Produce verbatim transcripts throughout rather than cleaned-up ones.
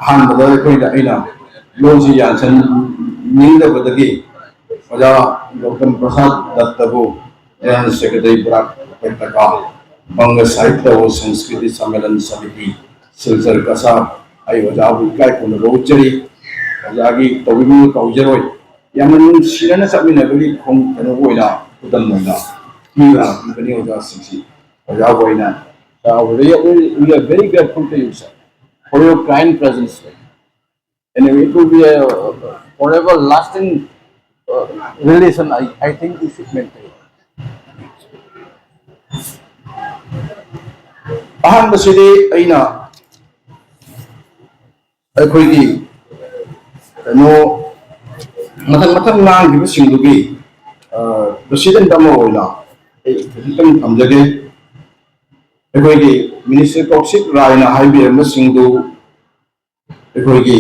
ꯑꯍꯥꯟꯕꯗ ꯑꯩꯈꯣꯏꯅ ꯑꯩꯅ ꯂꯣꯟꯁꯤ ꯌꯥꯟꯁꯟꯅꯤꯡꯗꯕꯗꯒꯤ ꯑꯣꯖꯥ ꯒꯧꯇꯝ ꯄ꯭ꯔꯁꯥꯗ ꯗꯠꯇꯕꯨ ꯖꯦꯅꯔꯦꯜ ꯁꯦꯀ꯭ꯔꯦꯇꯔꯤ ꯕꯔꯥꯛ ꯎꯄꯦꯇꯀꯥ ꯕꯪꯒ ꯁꯥꯍꯤꯇ꯭ꯌ ꯁꯪꯁꯀ꯭ꯔꯤꯇꯤ ꯁꯝꯃꯦꯂꯟ ꯁꯃꯤꯇꯤ ꯁꯤꯜꯆꯔ ꯀꯁꯥ ꯑꯩ ꯑꯣꯖꯥꯕꯨ ꯏꯀꯥꯏ ꯈꯨꯝꯅꯕ ꯎꯠꯆꯔꯤ꯫ ꯑꯣꯖꯥꯒꯤ ꯇꯧꯕꯤꯃꯜ ꯀꯥꯎꯖꯔꯣꯏ꯫ ꯌꯥꯝꯅ ꯅꯨꯡꯁꯤꯅꯅ ꯆꯠꯃꯤꯟꯅꯕꯒꯤ ꯈꯣꯡ ꯀꯩꯅꯣ ꯑꯣꯏꯅ ꯈꯨꯗꯝ ꯑꯣꯏꯅ ꯄꯤꯕ ꯂꯥꯛꯄꯤꯕꯅꯤ ꯑꯣꯖꯥꯁꯤꯡꯁꯤ꯫ ꯑꯣꯖꯥꯕꯨ ꯑꯩꯅ ꯆꯥꯎꯕꯗ we are very grateful to you, sir, for your kind presence, sir. And it will be a forever lasting uh, relation, I, I think we should maintain. ꯑꯍꯥꯟꯕꯁꯤꯗꯤ ꯑꯩꯅ ꯑꯩꯈꯣꯏꯒꯤ ꯀꯩꯅꯣ ꯃꯊꯪ ꯃꯊꯪ ꯉꯥꯡꯈꯤꯕꯁꯤꯡꯗꯨꯒꯤ ꯄ꯭ꯔꯁꯤꯗꯦꯟꯠ ꯑꯃ ꯑꯣꯏꯅ ꯑꯩ ꯈꯖꯤꯛꯇꯪ ꯊꯝꯖꯒꯦ꯫ ꯑꯩꯈꯣꯏꯒꯤ ꯃꯤꯅꯤꯁꯇꯔ ꯀꯧꯁꯤꯛ ꯔꯥꯏꯅ ꯍꯥꯏꯕꯤꯔꯝꯕꯁꯤꯡꯗꯨ ꯑꯩꯈꯣꯏꯒꯤ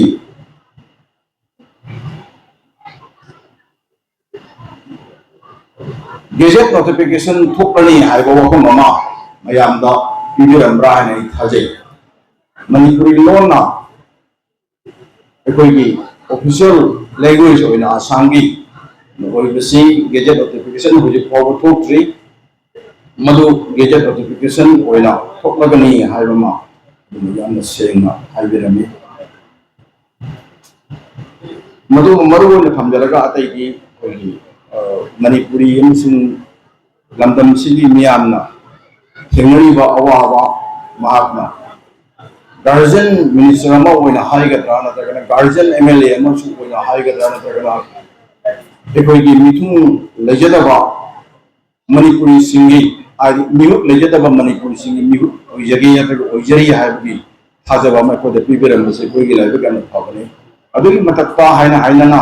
ꯒꯦꯖꯦꯠ ꯅꯣꯇꯤꯐꯤꯀꯦꯁꯟ ꯊꯣꯛꯂꯅꯤ ꯍꯥꯏꯕ ꯋꯥꯐꯝ ꯑꯃ ꯃꯌꯥꯝꯗ ꯄꯤꯕꯤꯔꯝꯕ꯭ꯔꯥ ꯍꯥꯏꯅ ꯑꯩ ꯊꯥꯖꯩ꯫ ꯃꯅꯤꯄꯨꯔꯤ ꯂꯣꯟꯅ ꯑꯩꯈꯣꯏꯒꯤ ꯑꯣꯐꯤꯁꯤꯌꯦꯜ ꯂꯦꯡꯒ꯭ꯋꯦꯖ ꯑꯣꯏꯅ ꯑꯁꯥꯝꯒꯤ ꯑꯣꯏꯕꯁꯤ ꯒꯦꯖꯦꯠ ꯅꯣꯇꯤꯐꯤꯀꯦꯁꯟ ꯍꯧꯖꯤꯛ ꯐꯥꯎꯕ ꯊꯣꯛꯇ꯭ꯔꯤ꯫ ꯃꯗꯨ ꯒꯦꯖꯦꯠ ꯅꯣꯇꯤꯐꯤꯀꯦꯁꯟ ꯑꯣꯏꯅ ꯊꯣꯛꯂꯒꯅꯤ ꯍꯥꯏꯕ ꯑꯃ ꯑꯗꯨꯝ ꯌꯥꯝꯅ ꯁꯦꯡꯅ ꯍꯥꯏꯕꯤꯔꯝꯃꯤ꯫ ꯃꯗꯨ ꯃꯔꯨ ꯑꯣꯏꯅ ꯊꯝꯖꯔꯒ ꯑꯇꯩꯗꯤ ꯑꯩꯈꯣꯏꯒꯤ ꯃꯅꯤꯄꯨꯔꯤ ꯑꯃꯁꯨꯡ ꯂꯝꯗꯝꯁꯤꯒꯤ ꯃꯤꯌꯥꯝꯅ ꯊꯦꯡꯅꯔꯤꯕ ꯑꯋꯥꯕ ꯃꯍꯥꯛꯅ ꯒꯥꯔꯖꯤꯌꯟ ꯃꯤꯅꯤꯁꯇꯔ ꯑꯃ ꯑꯣꯏꯅ ꯍꯥꯏꯒꯗ꯭ꯔꯥ ꯅꯠꯇ꯭ꯔꯒꯅ ꯒꯥꯔꯖꯤꯌꯟ ꯑꯦꯝ ꯑꯦꯜ ꯑꯦ ꯑꯃꯁꯨ ꯑꯣꯏꯅ ꯍꯥꯏꯒꯗ꯭ꯔꯥ ꯅꯠꯇ꯭ꯔꯒꯅ ꯑꯩꯈꯣꯏꯒꯤ ꯃꯤꯊꯨꯡ ꯂꯩꯖꯗꯕ ꯃꯅꯤꯄꯨꯔꯤꯁꯤꯡꯒꯤ ꯍꯥꯏꯗꯤ ꯃꯤꯍꯨꯠ ꯂꯩꯖꯗꯕ ꯃꯅꯤꯄꯨꯔꯤꯁꯤꯡꯒꯤ ꯃꯤꯍꯨꯠ ꯑꯣꯏꯖꯒꯦ ꯅꯠꯇ꯭ꯔꯒ ꯑꯣꯏꯖꯔꯤ ꯍꯥꯏꯕꯒꯤ ꯊꯥꯖꯕ ꯑꯃ ꯑꯩꯈꯣꯏꯗ ꯄꯤꯕꯤꯔꯝꯕꯁꯦ ꯑꯩꯈꯣꯏꯒꯤ ꯂꯥꯏꯕꯛ ꯌꯥꯝꯅ ꯐꯕꯅꯤ꯫ ꯑꯗꯨꯒꯤ ꯃꯊꯛꯇ ꯍꯥꯏꯅ ꯍꯥꯏꯅꯅ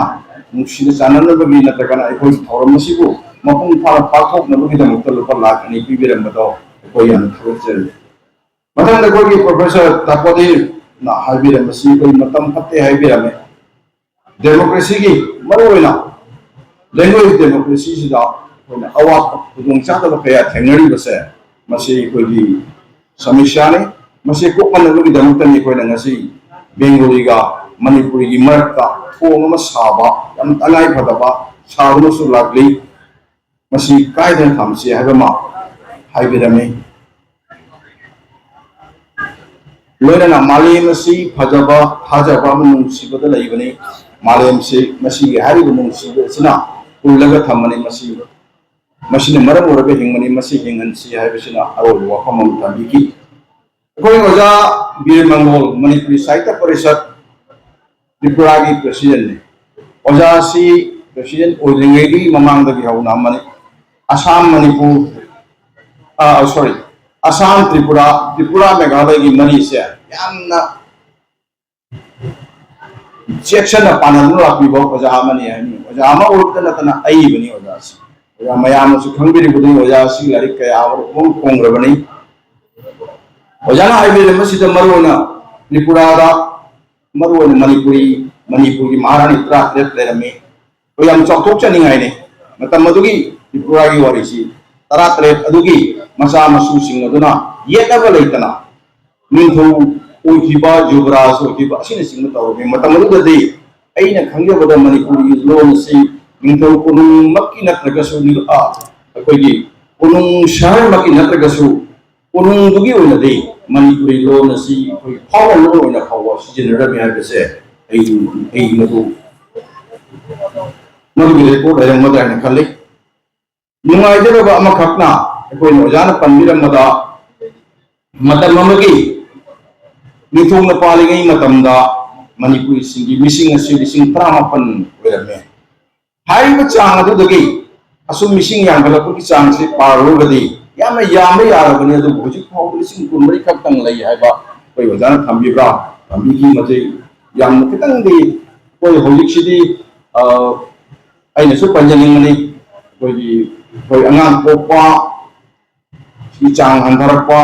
ꯅꯨꯡꯁꯤꯅ ꯆꯥꯟꯅꯅꯕꯒꯤ ꯅꯠꯇ꯭ꯔꯒꯅ ꯑꯩꯈꯣꯏꯒꯤ ꯊꯧꯔꯝ ꯑꯁꯤꯕꯨ ꯃꯄꯨꯡ ꯐꯥꯅ ꯄꯥꯡꯊꯣꯛꯅꯕꯒꯤꯗꯃꯛꯇ ꯂꯨꯄꯥ ꯂꯥꯈ ꯑꯅꯤ ꯄꯤꯕꯤꯔꯝꯕꯗꯣ ꯑꯩꯈꯣꯏ ꯌꯥꯝꯅ ꯊꯥꯒꯠꯆꯔꯤ꯫ ꯃꯊꯪꯗ ꯑꯩꯈꯣꯏꯒꯤ ꯄ꯭ꯔꯣꯐꯦꯁꯔ ꯇꯥꯄꯣꯗꯤꯞꯅ ꯍꯥꯏꯕꯤꯔꯝꯕꯁꯤ ꯑꯩꯈꯣꯏ ꯃꯇꯝ ꯐꯠꯇꯦ ꯍꯥꯏꯕꯤꯔꯝꯃꯤ꯫ ꯗꯦꯃꯣꯀ꯭ꯔꯦꯁꯤꯒꯤ ꯃꯔꯨꯑꯣꯏꯅ ꯂꯦꯡꯒ꯭ꯋꯦꯖ ꯗꯦꯃꯣꯀ꯭ꯔꯦꯁꯤꯁꯤꯗ ꯑꯩꯈꯣꯏꯅ ꯑꯋꯥꯠꯄ ꯈꯨꯗꯣꯡꯆꯥꯗꯕ ꯀꯌꯥ ꯊꯦꯡꯅꯔꯤꯕꯁꯦ ꯃꯁꯤ ꯑꯩꯈꯣꯏꯒꯤ ꯁꯃꯁ꯭ꯌꯥꯅꯤ꯫ ꯃꯁꯤ ꯀꯣꯛꯍꯟꯅꯕꯒꯤꯗꯃꯛꯇꯅꯤ ꯑꯩꯈꯣꯏꯅ ꯉꯁꯤ ꯕꯦꯡꯒꯣꯂꯤꯒ ꯃꯅꯤꯄꯨꯔꯤꯒꯤ ꯃꯔꯛꯇ ꯊꯣꯡ ꯑꯃ ꯁꯥꯕ ꯌꯥꯝ ꯇꯉꯥꯏ ꯐꯗꯕ ꯁꯥꯗꯨꯅꯁꯨ ꯂꯥꯛꯂꯤ꯫ ꯃꯁꯤ ꯀꯥꯏꯗꯅ ꯊꯝꯁꯤ ꯍꯥꯏꯕ ꯑꯃ ꯍꯥꯏꯕꯤꯔꯝꯃꯤ꯫ ꯂꯣꯏꯅꯅ ꯃꯥꯂꯦꯝ ꯑꯁꯤ ꯐꯖꯕ, ꯊꯥꯖꯕ ꯑꯃ ꯅꯨꯡꯁꯤꯕꯗ ꯂꯩꯕꯅꯤ꯫ ꯃꯥꯂꯦꯝꯁꯤ ꯃꯁꯤꯒꯤ ꯍꯥꯏꯔꯤꯕ ꯅꯨꯡꯁꯤꯕ ꯑꯁꯤꯅ ꯄꯨꯜꯂꯒ ꯊꯝꯕꯅꯤ꯫ ꯃꯁꯤ, ꯃꯁꯤꯅ ꯃꯔꯝ ꯑꯣꯏꯔꯒ ꯍꯤꯡꯕꯅꯤ꯫ ꯃꯁꯤ ꯍꯤꯡꯍꯟꯁꯤ ꯍꯥꯏꯕꯁꯤꯅ ꯑꯔꯣꯏꯕ ꯋꯥꯐꯝ ꯑꯃ ꯊꯝꯕꯤꯈꯤ꯫ ꯑꯩꯈꯣꯏ ꯑꯣꯖꯥ ꯕꯤꯔ ꯃꯪꯒꯣꯜ, ꯃꯅꯤꯄꯨꯔꯤ ꯁꯥꯍꯤꯇ꯭ꯌ ꯄꯔꯤꯁꯠ ꯇ꯭ꯔꯤꯄꯨꯔꯥꯒꯤ ꯄ꯭ꯔꯦꯁꯤꯗꯦꯟꯠꯅꯤ꯫ ꯑꯣꯖꯥꯁꯤ ꯄ꯭ꯔꯦꯁꯤꯗꯦꯟꯠ ꯑꯣꯏꯗ꯭ꯔꯤꯉꯩꯗꯒꯤ ꯃꯃꯥꯡꯗꯒꯤ ꯍꯧꯅ ꯑꯃꯅꯤ꯫ ꯑꯁꯥꯝ, ꯃꯅꯤꯄꯨꯔ, ꯑ, ꯁꯣꯔꯤ, ꯑꯁꯥꯝ, ꯇ꯭ꯔꯤꯄꯨꯔꯥ, ꯇ꯭ꯔꯤꯄꯨꯔꯥ, ꯃꯦꯘꯥꯂꯌꯒꯤ ꯃꯔꯤꯁꯦ ꯌꯥꯝꯅ ꯆꯦꯛꯁꯤꯟꯅ ꯄꯥꯟꯅꯗꯨꯅ ꯂꯥꯛꯄꯤꯕ ꯑꯣꯖꯥ ꯑꯃꯅꯤ ꯍꯥꯏꯅꯤꯡꯉꯤ꯫ ꯑꯣꯖꯥ ꯑꯃ ꯑꯣꯏꯕꯇ ꯅꯠꯇꯅ ꯑꯏꯕꯅꯤ ꯑꯣꯖꯥꯁꯤ꯫ ꯑꯣꯖꯥ ꯃꯌꯥꯝꯅꯁꯨ ꯈꯪꯕꯤꯔꯤꯕꯗꯨꯅꯤ, ꯑꯣꯖꯥꯁꯤ ꯂꯥꯏꯔꯤꯛ ꯀꯌꯥ ꯑꯃ ꯐꯣꯡ-, ꯐꯣꯡꯈ꯭ꯔꯕꯅꯤ꯫ ꯑꯣꯖꯥꯅ ꯍꯥꯏꯕꯤꯔꯤꯕ ꯃꯁꯤꯗ ꯃꯔꯨꯑꯣꯏꯅ ꯇ꯭ꯔꯤꯄꯨꯔꯥꯗ, ꯃꯔꯨꯑꯣꯏꯅ ꯃꯅꯤꯄꯨꯔꯤ, ꯃꯅꯤꯄꯨꯔꯒꯤ ꯃꯍꯥꯔꯥꯅꯤ ꯇꯔꯥꯇꯔꯦꯠ ꯂꯩꯔꯝꯃꯤ꯫ ꯑꯩꯈꯣꯏ ꯌꯥꯝ ꯆꯥꯎꯊꯣꯛꯆꯅꯤꯡꯉꯥꯏꯅꯤ꯫ ꯃꯇꯝ ꯑꯗꯨꯒꯤ ꯇ꯭ꯔꯤꯄꯨꯔꯥꯒꯤ ꯋꯥꯔꯤꯁꯤ, ꯇꯔꯥꯇꯔꯦꯠ ꯑꯗꯨꯒꯤ ꯃꯆꯥ ꯃꯁꯨꯁꯤꯡ ꯑꯗꯨꯅ ꯌꯦꯠꯅꯕ ꯂꯩꯇꯅ ꯅꯤꯡꯊꯧ ꯑꯣꯏꯈꯤꯕ, ꯌꯨꯕꯔꯥꯖ ꯑꯣꯏꯈꯤꯕ ꯑꯁꯤꯅꯆꯤꯡꯕ ꯇꯧꯔꯝꯃꯤ꯫ ꯃꯇꯝ ꯑꯗꯨꯗꯗꯤ ꯑꯩꯅ ꯈꯪꯖꯕꯗ ꯃꯅꯤꯄꯨꯔꯒꯤ ꯂꯣꯟ ꯑꯁꯤ ꯅꯤꯡꯊꯧ ꯀꯣꯅꯨꯡꯃꯛꯀꯤ ꯅꯠꯇ꯭ꯔꯒꯁꯨ, ꯅꯤꯡ-, ꯑ, ꯑꯩꯈꯣꯏꯒꯤ ꯀꯣꯅꯨꯡ ꯁꯍꯔꯃꯛꯀꯤ ꯅꯠꯇ꯭ꯔꯒꯁꯨ, ꯀꯣꯅꯨꯡꯗꯨꯒꯤ ꯑꯣꯏꯅꯗꯤ ꯃꯅꯤꯄꯨꯔꯤ ꯂꯣꯟ ꯑꯁꯤ ꯑꯩꯈꯣꯏ ꯐꯥꯎꯅ ꯂꯣꯟ ꯑꯣꯏꯅ ꯐꯥꯎꯕ ꯁꯤꯖꯤꯟꯅꯔꯝꯃꯤ ꯍꯥꯏꯕꯁꯦ ꯑꯩ, ꯑꯩ ꯃꯗꯨ, ꯃꯗꯨꯒꯤ ꯔꯦꯀꯣꯔꯗ ꯂꯩꯔꯝꯒꯗ꯭ꯔꯥ ꯍꯥꯏꯅ ꯈꯜꯂꯤ꯫ ꯅꯨꯡꯉꯥꯏꯖꯗꯕ ꯑꯃꯈꯛꯅ, ꯑꯩꯈꯣꯏꯅ ꯑꯣꯖꯥꯅ ꯄꯟꯕꯤꯔꯝꯕꯗ, ꯃꯇꯝ ꯑꯃꯒꯤ ꯅꯤꯡꯊꯧꯅ ꯄꯥꯜꯂꯤꯉꯩ ꯃꯇꯝꯗ ꯃꯅꯤꯄꯨꯔꯤꯁꯤꯡꯒꯤ ꯃꯤꯁꯤꯡ ꯑꯁꯤ ꯂꯤꯁꯤꯡ ꯇꯔꯥꯃꯥꯄꯟ ꯑꯣꯏꯔꯝꯃꯤ꯫ ꯍꯥꯏꯔꯤꯕ ꯆꯥꯡ ꯑꯗꯨꯗꯒꯤ ꯑꯁꯨꯝ ꯃꯤꯁꯤꯡ ꯌꯥꯝꯈꯠꯂꯛꯄꯒꯤ ꯆꯥꯡꯁꯤ ꯄꯥꯔꯨꯔꯒꯗꯤ ꯌꯥꯝꯅ ꯌꯥꯝꯕ ꯌꯥꯔꯕꯅꯤ, ꯑꯗꯨꯕꯨ ꯍꯧꯖꯤꯛ ꯐꯥꯎꯕ ꯂꯤꯁꯤꯡ ꯀꯨꯟꯃꯔꯤ ꯈꯛꯇꯪ ꯂꯩ ꯍꯥꯏꯕ ꯑꯩꯈꯣꯏ ꯑꯣꯖꯥꯅ ꯊꯝꯕꯤꯕ꯭ꯔꯥ? ꯊꯝꯕꯤꯈꯤ꯫ ꯃꯁꯤ ꯌꯥꯝꯅ ꯈꯤꯇꯪꯗꯤ ꯑꯩꯈꯣꯏ ꯍꯧꯖꯤꯛꯁꯤꯗꯤ, ꯑ, ꯑꯩꯅꯁꯨ ꯄꯟꯖꯅꯤꯡꯕꯅꯤ, ꯑꯩꯈꯣꯏꯒꯤ, ꯑꯩꯈꯣꯏ ꯑꯉꯥꯡ ꯄꯣꯛꯄ ꯒꯤ ꯆꯥꯡ ꯍꯟꯊꯔꯛꯄ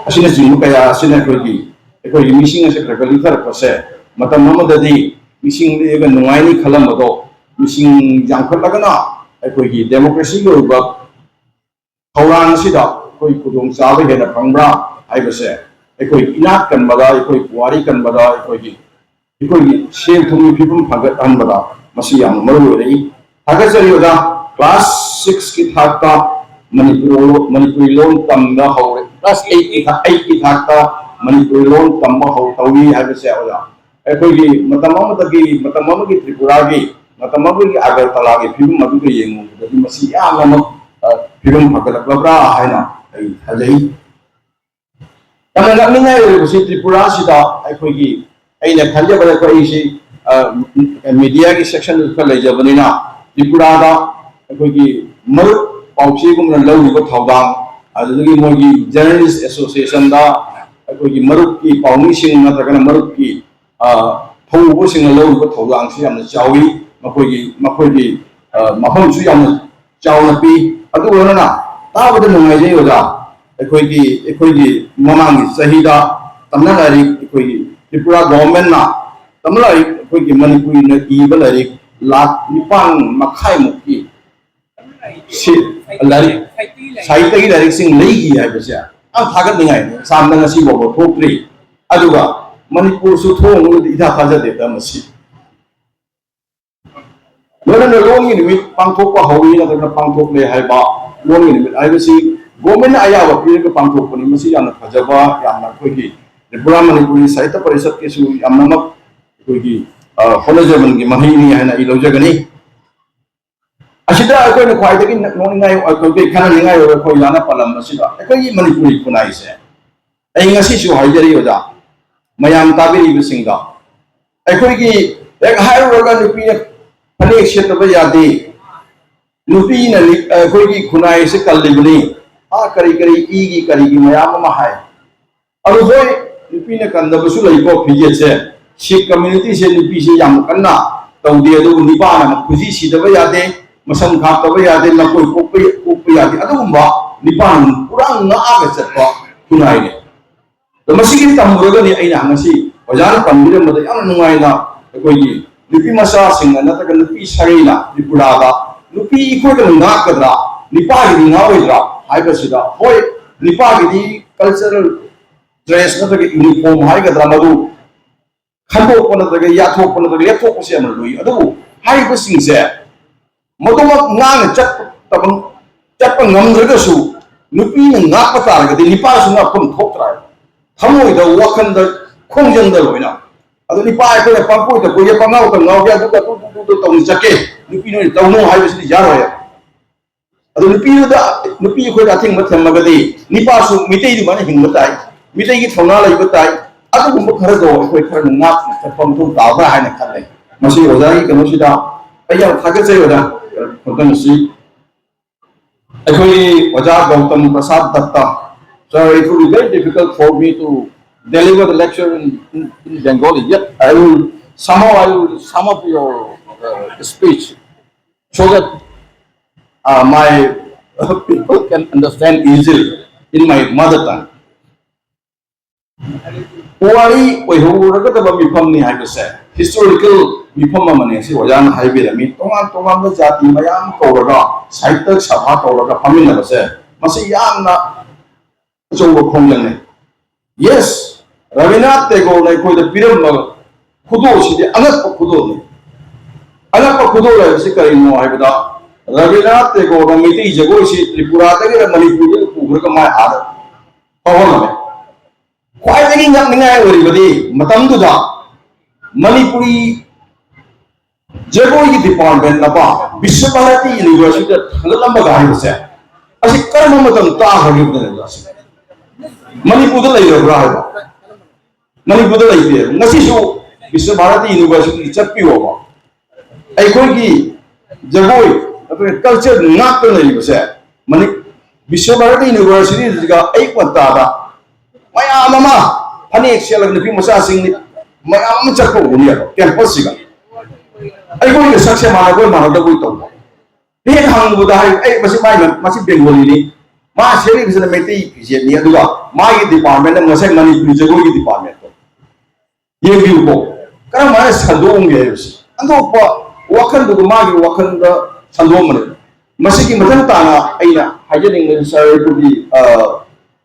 ꯑꯁꯤꯅꯆꯤꯡꯕ ꯀꯌꯥ ꯑꯁꯤꯅ ꯑꯩꯈꯣꯏꯒꯤ, ꯑꯩꯈꯣꯏꯒꯤ ꯃꯤꯁꯤꯡ ꯑꯁꯤ ꯈꯔ ꯈꯔ ꯂꯤꯊꯔꯛꯄꯁꯦ, ꯃꯇꯝ ꯑꯃꯗꯗꯤ ꯃꯤꯁꯤꯡ ꯂꯤꯛꯑꯒ ꯅꯨꯡꯉꯥꯏꯅꯤ ꯈꯜꯂꯝꯕꯗꯣ, ꯃꯤꯁꯤꯡ ꯌꯥꯝꯈꯠꯂꯒꯅ ꯑꯩꯈꯣꯏꯒꯤ ꯗꯦꯃꯣꯀ꯭ꯔꯦꯁꯤꯒꯤ ꯑꯣꯏꯕ ꯊꯧꯔꯥꯡ ꯑꯁꯤꯗ ꯑꯩꯈꯣꯏ ꯈꯨꯗꯣꯡꯆꯥꯕ ꯍꯦꯟꯅ ꯐꯪꯕ꯭ꯔꯥ ꯍꯥꯏꯕꯁꯦ ꯑꯩꯈꯣꯏ ꯏꯅꯥꯛ ꯀꯟꯕꯗ, ꯑꯩꯈꯣꯏ ꯄꯨꯋꯥꯔꯤ ꯀꯟꯕꯗ, ꯑꯩꯈꯣꯏꯒꯤ ꯑꯩꯈꯣꯏꯒꯤ ꯁꯦꯜ ꯊꯨꯝꯒꯤ ꯐꯤꯕꯝ ꯐꯒꯠꯍꯟꯕꯗ ꯃꯁꯤ ꯌꯥꯝꯅ ꯃꯔꯨ ꯑꯣꯏꯔꯛꯏ꯫ ꯊꯥꯒꯠꯆꯔꯤ ꯑꯣꯖꯥ꯫ ꯀ꯭ꯂꯥꯁ ꯁꯤꯛꯁꯀꯤ ꯊꯥꯛꯇ ꯃꯅꯤꯄꯨꯔ ꯂꯣ-, ꯃꯅꯤꯄꯨꯔꯤ ꯂꯣꯟ ꯇꯝꯕ ꯍꯧꯔꯦ꯫ ꯀ꯭ꯂꯥꯁ ꯑꯩꯠꯀꯤ ꯊꯥ-, ꯑꯩꯠꯀꯤ ꯊꯥꯛꯇ ꯃꯅꯤꯄꯨꯔꯤ ꯂꯣꯟ ꯇꯝꯕ ꯍꯧ-, ꯇꯧꯏ ꯍꯥꯏꯕꯁꯦ ꯑꯣꯖꯥ, ꯑꯩꯈꯣꯏꯒꯤ ꯃꯇꯝ ꯑꯃꯗꯒꯤ ꯃꯇꯝ ꯑꯃꯒꯤ ꯇ꯭ꯔꯤꯄꯨꯔꯥꯒꯤ ꯃꯇꯝ ꯑꯃꯒꯤ ꯑꯒꯔꯇꯂꯥꯒꯤ ꯐꯤꯕꯝ ꯑꯗꯨꯒ ꯌꯦꯡꯉꯨꯕꯗꯗꯤ ꯃꯁꯤ ꯌꯥꯝꯅꯃꯛ, ꯑ, ꯐꯤꯕꯝ ꯐꯒꯠꯂꯛꯂꯕ꯭ꯔꯥ ꯍꯥꯏꯅ ꯑꯩ ꯊꯥꯖꯩ꯫ ꯌꯥꯝꯅ ꯉꯛꯅꯤꯡꯉꯥꯏ ꯑꯣꯏꯔꯤꯕꯁꯤ ꯇ꯭ꯔꯤꯄꯨꯔꯥꯁꯤꯗ ꯑꯩꯈꯣꯏꯒꯤ, ꯑꯩꯅ ꯈꯟꯖꯕꯗ ꯑꯩꯈꯣꯏ ꯑꯩꯁꯤ, ꯑ, ꯃꯤꯗꯤꯌꯥꯒꯤ ꯁꯦꯛꯁꯟꯗꯁꯨ ꯈꯔ ꯂꯩꯖꯕꯅꯤꯅ, ꯇ꯭ꯔꯤꯄꯨꯔꯥꯗ ꯑꯩꯈꯣꯏꯒꯤ ꯃꯔꯨꯞ ꯄꯥꯎꯆꯦꯒꯨꯝꯅ ꯂꯧꯔꯤꯕ ꯊꯧꯗꯥꯡ, ꯑꯗꯨꯗꯒꯤ ꯃꯣꯏꯒꯤ ꯖꯔꯅꯦꯂꯤꯁ ꯑꯦꯁꯣꯁꯤꯌꯦꯁꯟꯗ ꯑꯩꯈꯣꯏꯒꯤ ꯃꯔꯨꯞꯀꯤ ꯄꯥꯎꯃꯤꯁꯤꯡ ꯅꯠꯇ꯭ꯔꯒꯅ ꯃꯔꯨꯞꯀꯤ, ꯑ, ꯊꯧꯕꯁꯤꯡꯅ ꯂꯧꯔꯤꯕ ꯊꯧꯗꯥꯡꯁꯤ ꯌꯥꯝꯅ ꯆꯥꯎꯏ꯫ ꯃꯈꯣꯏꯒꯤ, ꯃꯈꯣꯏꯒꯤ, ꯑ, ꯃꯐꯝꯁꯨ ꯌꯥꯝꯅ ꯆꯥꯎꯅ ꯄꯤ꯫ ꯑꯗꯨꯒ ꯂꯣꯏꯅꯅ ꯇꯥꯕꯗ ꯅꯨꯡꯉꯥꯏꯖꯩ ꯑꯣꯖꯥ꯫ ꯑꯩꯈꯣꯏꯒꯤ, ꯑꯩꯈꯣꯏꯒꯤ ꯃꯃꯥꯡꯒꯤ ꯆꯍꯤꯗ ꯇꯝꯅ ꯂꯥꯏꯔꯤꯛ, ꯑꯩꯈꯣꯏꯒꯤ ꯇ꯭ꯔꯤꯄꯨꯔꯥ ꯒꯣꯚꯔꯟꯃꯦꯟꯠꯅ ꯇꯝꯅ ꯂꯥꯏꯔꯤꯛ, ꯑꯩꯈꯣꯏꯒꯤ ꯃꯅꯤꯄꯨꯔꯤꯅ ꯏꯕ ꯂꯥꯏꯔꯤꯛ ꯂꯥꯈ ꯅꯤꯄꯥꯟ ꯃꯈꯥꯏꯃꯨꯛꯀꯤ ꯁꯤ ꯂꯥꯏꯔꯤꯛ, ꯁꯥꯍꯤꯇ꯭ꯌꯒꯤ ꯂꯥꯏꯔꯤꯛꯁꯤꯡ ꯂꯩꯈꯤ ꯍꯥꯏꯕꯁꯦ ꯌꯥꯝ ꯊꯥꯒꯠꯅꯤꯡꯉꯥꯏꯅꯤ꯫ ꯑꯁꯥꯝꯗ ꯉꯁꯤ ꯐꯥꯎꯕ ꯊꯣꯛꯇ꯭ꯔꯤ꯫ ꯑꯗꯨꯒ ꯃꯅꯤꯄꯨꯔꯁꯨ ꯊꯣꯡꯉꯒꯗꯤ ꯏꯊꯥ ꯊꯥꯖꯗꯦꯗ ꯃꯁꯤ꯫ ꯂꯣꯏꯅꯅ ꯂꯣꯟꯒꯤ ꯅꯨꯃꯤꯠ ꯄꯥꯡꯊꯣꯛꯄ ꯍꯧꯔꯤ ꯅꯠꯇ꯭ꯔꯒ ꯄꯥꯡꯊꯣꯛꯂꯦ ꯍꯥꯏꯕ, ꯂꯣꯟꯒꯤ ꯅꯨꯃꯤꯠ ꯍꯥꯏꯕꯁꯤ ꯒꯣꯔꯃꯦꯟꯅ ꯑꯌꯥꯕ ꯄꯤꯔꯒ ꯄꯥꯡꯊꯣꯛꯄꯅꯤ꯫ ꯃꯁꯤ ꯌꯥꯝꯅ ꯐꯖꯕ, ꯌꯥꯝꯅ ꯑꯩꯈꯣꯏꯒꯤ ꯇ꯭ꯔꯤꯄꯨꯔꯥ ꯃꯅꯤꯄꯨꯔꯤ ꯁꯥꯍꯤꯇ꯭ꯌ ꯄꯔꯤꯁꯠꯀꯤꯁꯨ ꯌꯥꯝꯅꯃꯛ ꯑꯩꯈꯣꯏꯒꯤ, ꯑ, ꯍꯣꯠꯅꯖꯃꯟꯒꯤ ꯃꯍꯩꯅꯤ ꯍꯥꯏꯅ ꯑꯩ ꯂꯧꯖꯒꯅꯤ꯫ ꯑꯁꯤꯗ ꯑꯩꯈꯣꯏꯅ ꯈ꯭ꯋꯥꯏꯗꯒꯤ ꯅꯣꯛꯅꯤꯡꯉꯥꯏ, ꯑꯩꯈꯣꯏꯒꯤ ꯈꯟꯅꯅꯤꯡꯉꯥꯏ ꯑꯣꯏꯕ ꯑꯩꯈꯣꯏ ꯂꯥꯟꯅ ꯄꯜꯂꯝꯕꯁꯤꯗ ꯑꯩꯈꯣꯏꯒꯤ ꯃꯅꯤꯄꯨꯔꯤ ꯈꯨꯟꯅꯥꯏꯁꯦ, ꯑꯩ ꯉꯁꯤꯁꯨ ꯍꯥꯏꯖꯔꯤ ꯑꯣꯖꯥ, ꯃꯌꯥꯝ ꯇꯥꯕꯤꯔꯤꯕꯁꯤꯡꯗ, ꯑꯩꯈꯣꯏꯒꯤ ꯍꯦꯛ ꯍꯥꯏꯔꯨꯔꯒ ꯅꯨꯄꯤꯅ ꯐꯅꯦꯛ ꯁꯦꯠꯇꯕ ꯌꯥꯗꯦ, ꯅꯨꯄꯤꯅ ꯂꯤ-, ꯑꯩꯈꯣꯏꯒꯤ ꯈꯨꯟꯅꯥꯏꯁꯦ ꯀꯜꯂꯤꯕꯅꯤ, ꯑꯥ ꯀꯔꯤ ꯀꯔꯤ ꯏꯒꯤ ꯀꯔꯤꯒꯤ ꯃꯌꯥꯝ ꯑꯃ ꯍꯥꯏ꯫ ꯑꯗꯨ ꯍꯣꯏ, ꯅꯨꯄꯤꯅ ꯀꯟꯗꯕꯁꯨ ꯂꯩꯀꯣ, ꯐꯤꯖꯦꯠꯁꯦ꯫ ꯁꯤꯈ ꯀꯝꯃ꯭ꯌꯨꯅꯤꯇꯤꯁꯦ ꯅꯨꯄꯤꯁꯦ ꯌꯥꯝ ꯀꯟꯅ ꯇꯧꯗꯦ, ꯑꯗꯨꯕꯨ ꯅꯨꯄꯥꯅ ꯈꯨꯖꯤ ꯁꯤꯗꯕ ꯌꯥꯗꯦ, ꯃꯁꯝ ꯈꯥꯛꯇꯕ ꯌꯥꯗꯦ, ꯃꯀꯣꯏ ꯀꯣꯛꯄ, ꯀꯣꯛꯄ ꯌꯥꯗꯦ, ꯑꯗꯨꯒꯨꯝꯕ ꯅꯨꯄꯥꯅ ꯄꯨꯔꯥ ꯉꯥꯛꯑꯒ ꯆꯠꯄ ꯈꯨꯟꯅꯥꯏꯅꯦ꯫ ꯑꯗꯣ ꯃꯁꯤꯒꯤ ꯇꯝꯃꯨꯔꯒꯗꯤ ꯑꯩꯅ ꯉꯁꯤ ꯑꯣꯖꯥꯅ ꯄꯟꯕꯤꯔꯝꯕꯗ ꯌꯥꯝꯅ ꯅꯨꯡꯉꯥꯏꯅ ꯑꯩꯈꯣꯏꯒꯤ ꯅꯨꯄꯤ ꯃꯆꯥꯁꯤꯡꯅ ꯅꯠꯇ꯭ꯔꯒ ꯅꯨꯄꯤ ꯁꯥꯒꯩꯅ ꯇ꯭ꯔꯤꯄꯨꯔꯥꯗ ꯅꯨꯄꯤ ꯑꯩꯈꯣꯏꯗꯅ ꯉꯥꯛꯀꯗ꯭ꯔꯥ, ꯅꯨꯄꯥꯒꯤꯗꯤ ꯉꯥꯛꯑꯣꯏꯗ꯭ꯔꯥ ꯍꯥꯏꯕꯁꯤꯗ, ꯍꯣꯏ, ꯅꯨꯄꯥꯒꯤꯗꯤ ꯀꯜꯆꯔꯦꯜ ꯗ꯭ꯔꯦꯁ ꯅꯠꯇ꯭ꯔꯒ ꯌꯨꯅꯤꯐꯣꯔꯝ ꯍꯥꯏꯒꯗ꯭ꯔꯥ, ꯃꯗꯨ ꯈꯟꯗꯣꯛꯄ ꯅꯠꯇ꯭ꯔꯒ ꯌꯥꯊꯣꯛꯄ ꯅꯠꯇ꯭ꯔꯒ ꯂꯦꯞꯊꯣꯛꯄꯁꯦ ꯌꯥꯝꯅ ꯂꯨꯏ꯫ ꯑꯗꯨꯕꯨ ꯍꯥꯏꯔꯤꯕꯁꯤꯡꯁꯦ ꯃꯗꯨꯃꯛ ꯉꯥꯡꯅ ꯆꯠꯄ ꯆꯠꯄ ꯉꯝꯗ꯭ꯔꯒꯁꯨ, ꯅꯨꯄꯤꯅ ꯉꯥꯛꯄ ꯇꯥꯔꯒꯗꯤ ꯅꯤꯄꯥꯁꯨ ꯉꯥꯛꯐꯝ ꯊꯣꯛꯇ꯭ꯔꯥ? ꯊꯃꯣꯏꯗ, ꯋꯥꯈꯜꯗ, ꯈꯣꯡꯖꯪꯗ ꯂꯣꯏꯅ꯫ ꯑꯗꯣ ꯅꯤꯄꯥ ꯑꯩꯈꯣꯏꯅ ꯄꯪꯀꯣꯏꯗ ꯀꯣꯏꯌꯦ, ꯄꯪꯉꯥꯎꯗ ꯉꯥꯎꯒꯦ, ꯑꯗꯨꯒ ꯇꯨ ꯇꯨ ꯇꯨ ꯇꯧꯅ ꯆꯠꯀꯦ, ꯅꯨꯄꯤ ꯅꯣꯏꯅ ꯇꯧꯅꯨ ꯍꯥꯏꯕꯁꯤꯗꯤ ꯌꯥꯔꯣꯏ꯫ ꯑꯗꯣ ꯅꯨꯄꯤꯗꯨꯗ, ꯅꯨꯄꯤ ꯑꯩꯈꯣꯏꯗ ꯑꯊꯤꯡꯕ ꯊꯝꯃꯒꯗꯤ ꯅꯤꯄꯥꯁꯨ ꯃꯤꯇꯩ ꯑꯗꯨꯃꯥꯏꯅ ꯍꯤꯡꯕ ꯇꯥꯏ, ꯃꯤꯇꯩꯒꯤ ꯊꯧꯅꯥ ꯂꯩꯕ ꯇꯥꯏ꯫ ꯑꯗꯨꯒꯨꯝꯕ ꯈꯔꯗꯣ ꯑꯩꯈꯣꯏ ꯈꯔ ꯉꯥꯛꯅ ꯆꯠꯄ ꯃꯊꯧ ꯇꯥꯕ꯭ꯔꯥ ꯍꯥꯏꯅ ꯈꯜꯂꯦ꯫ ꯃꯁꯤ ꯑꯣꯖꯥꯒꯤ ꯀꯩꯅꯣꯁꯤꯗ ꯑꯩ ꯌꯥꯝ ꯊꯥꯒꯠꯆꯩ ꯑꯣꯖꯥ꯫ ꯃꯇꯝꯁꯤ ꯑꯩꯈꯣꯏꯒꯤ ꯑꯣꯖꯥ ꯒꯧꯇꯝ ꯄ꯭ꯔꯁꯥꯗ ꯗꯠꯇ, Sir, it will be very difficult for me to deliver the lecture in, in, in Bengali, yet I will somehow, I will sum up your uh, speech so that uh, my uh, people can understand easily in my mother tongue. ꯄꯨꯋꯥꯔꯤ ꯑꯣꯏꯍꯧꯔꯒꯗꯕ ꯃꯤꯐꯝꯅꯤ ꯍꯥꯏꯕꯁꯦ, historical ꯃꯤꯐꯝ ꯑꯃꯅꯤ꯫ ꯑꯁꯤ ꯑꯣꯖꯥꯅ ꯍꯥꯏꯕꯤꯔꯝꯃꯤ꯫ ꯇꯣꯉꯥꯟ ꯇꯣꯉꯥꯟꯕ ꯖꯥꯇꯤ ꯃꯌꯥꯝ ꯀꯧꯔꯒ, ꯁꯥꯍꯤꯇ꯭ꯌ ꯁꯚꯥ ꯀꯧꯔꯒ ꯐꯝꯃꯤꯟꯅꯕꯁꯦ, ꯃꯁꯤ ꯌꯥꯝꯅ ꯑꯆꯧꯕ ꯈꯣꯡꯖꯪꯅꯤ꯫ ꯌꯦꯁ, ꯔꯕꯤꯟꯗ꯭ꯔꯅꯥꯊ ꯇꯦꯒꯣꯔꯅ ꯑꯩꯈꯣꯏꯗ ꯄꯤꯔꯝꯕ ꯈꯨꯗꯣꯜꯁꯤꯗꯤ ꯑꯉꯛꯄ ꯈꯨꯗꯣꯜꯅꯤ꯫ ꯑꯉꯛꯄ ꯈꯨꯗꯣꯜ ꯍꯥꯏꯕꯁꯤ ꯀꯔꯤꯅꯣ ꯍꯥꯏꯕꯗ, ꯔꯕꯤꯟꯗ꯭ꯔꯅꯥꯊ ꯇꯦꯒꯣꯔꯅ ꯃꯩꯇꯩ ꯖꯒꯣꯏꯁꯤ ꯇ꯭ꯔꯤꯄꯨꯔꯥꯗꯒꯤꯔ ꯃꯅꯤꯄꯨꯔꯗꯒꯤ ꯄꯨꯈ꯭ꯔꯒ ꯃꯥꯏ ꯑꯥꯗ ꯐꯥꯎꯍꯜꯂꯝꯃꯦ꯫ ꯈ꯭ꯋꯥꯏꯗꯒꯤ ꯉꯛꯅꯤꯡꯉꯥꯏ ꯑꯣꯏꯔꯤꯕꯗꯤ, ꯃꯇꯝꯗꯨꯗ ꯃꯅꯤꯄꯨꯔꯤ ꯖꯒꯣꯏꯒꯤ ꯗꯤꯄꯥꯔꯠꯃꯦꯟ ꯑꯃ ꯕꯤꯁ꯭ꯋ ꯚꯥꯔꯇꯤ ꯌꯨꯅꯤꯚꯔꯁꯤꯇꯤꯗ ꯊꯥꯡꯒꯠꯂꯝꯕꯒ ꯍꯥꯏꯕꯁꯦ, ꯑꯁꯤ ꯀꯔꯝꯕ ꯃꯇꯝ ꯇꯥꯈ꯭ꯔꯒꯦ? ꯃꯅꯤꯄꯨꯔꯗ ꯂꯩꯔꯕ꯭ꯔꯥ ꯍꯥꯏꯕ? ꯃꯅꯤꯄꯨꯔꯗ ꯂꯩꯇꯦ꯫ ꯉꯁꯤꯁꯨ ꯕꯤꯁ꯭ꯋ ꯚꯥꯔꯇꯤ ꯌꯨꯅꯤꯚꯔꯁꯤꯇꯤ ꯆꯠꯄꯤꯌꯣꯕ꯫ ꯑꯩꯈꯣꯏꯒꯤ ꯖꯒꯣꯏ, ꯑꯩꯈꯣꯏ ꯀꯜꯆꯔ ꯉꯥꯛꯇ ꯂꯩꯔꯤꯕꯁꯦ, ꯃꯅꯤ-, ꯕꯤꯁ꯭ꯋ ꯚꯥꯔꯇꯤ ꯌꯨꯅꯤꯚꯔꯁꯤꯇꯤꯁꯤꯒ ꯑꯌꯨꯛ ꯉꯟꯇꯥꯗ ꯃꯌꯥꯝ ꯑꯃ ꯐꯅꯦꯛ ꯁꯦꯠꯂꯒ ꯅꯨꯄꯤ ꯃꯆꯥꯁꯤꯡ ꯃꯌꯥꯝ ꯑꯃ ꯆꯠꯄ ꯎꯅꯦꯕ ꯀꯦꯝꯄꯁꯁꯤꯒ꯫ ꯑꯩꯈꯣꯏꯒ ꯁꯛꯁꯦ ꯃꯥꯟꯅꯕꯣꯏ ꯃꯥꯟꯅꯗꯕꯣꯏ ꯇꯧꯕ꯫ ꯍꯦꯛ ꯍꯪꯕꯗ ꯍꯥꯏ, "ꯑꯩ ꯃꯁꯤ ꯃꯥꯏ, ꯃꯁꯤ ꯕꯦꯡꯒꯣꯂꯤꯅꯤ, ꯃꯥ ꯁꯦꯠꯂꯤꯕꯁꯤꯅ ꯃꯩꯇꯩ ꯐꯤꯖꯦꯠꯅꯤ", ꯑꯗꯨꯒ ꯃꯥꯒꯤ ꯗꯤꯄꯥꯔꯠꯃꯦꯟꯅ ꯉꯁꯥꯏ ꯃꯅꯤꯄꯨꯔꯤ ꯖꯒꯣꯏꯒꯤ ꯗꯤꯄꯥꯔꯠꯃꯦꯟꯗꯣ꯫ ꯌꯦꯡꯕꯤꯌꯨꯀꯣ, ꯀꯔꯝ ꯍꯥꯏꯅ ꯁꯟꯗꯣꯛꯑꯝꯒꯦ ꯍꯥꯏꯕꯁꯤ꯫ ꯑꯟꯊꯣꯛꯄ ꯋꯥꯈꯜꯗꯨꯒ ꯃꯥꯒꯤ ꯋꯥꯈꯜꯗ ꯁꯟꯗꯣꯛꯑꯝꯕꯅꯦ꯫ ꯃꯁꯤꯒꯤ ꯃꯊꯪ ꯇꯥꯅ ꯑꯩꯅ ꯍꯥꯏꯖꯅꯤꯡꯕꯁꯤ, ꯁꯥꯔ, ꯑꯩꯈꯣꯏꯒꯤ, ꯑ,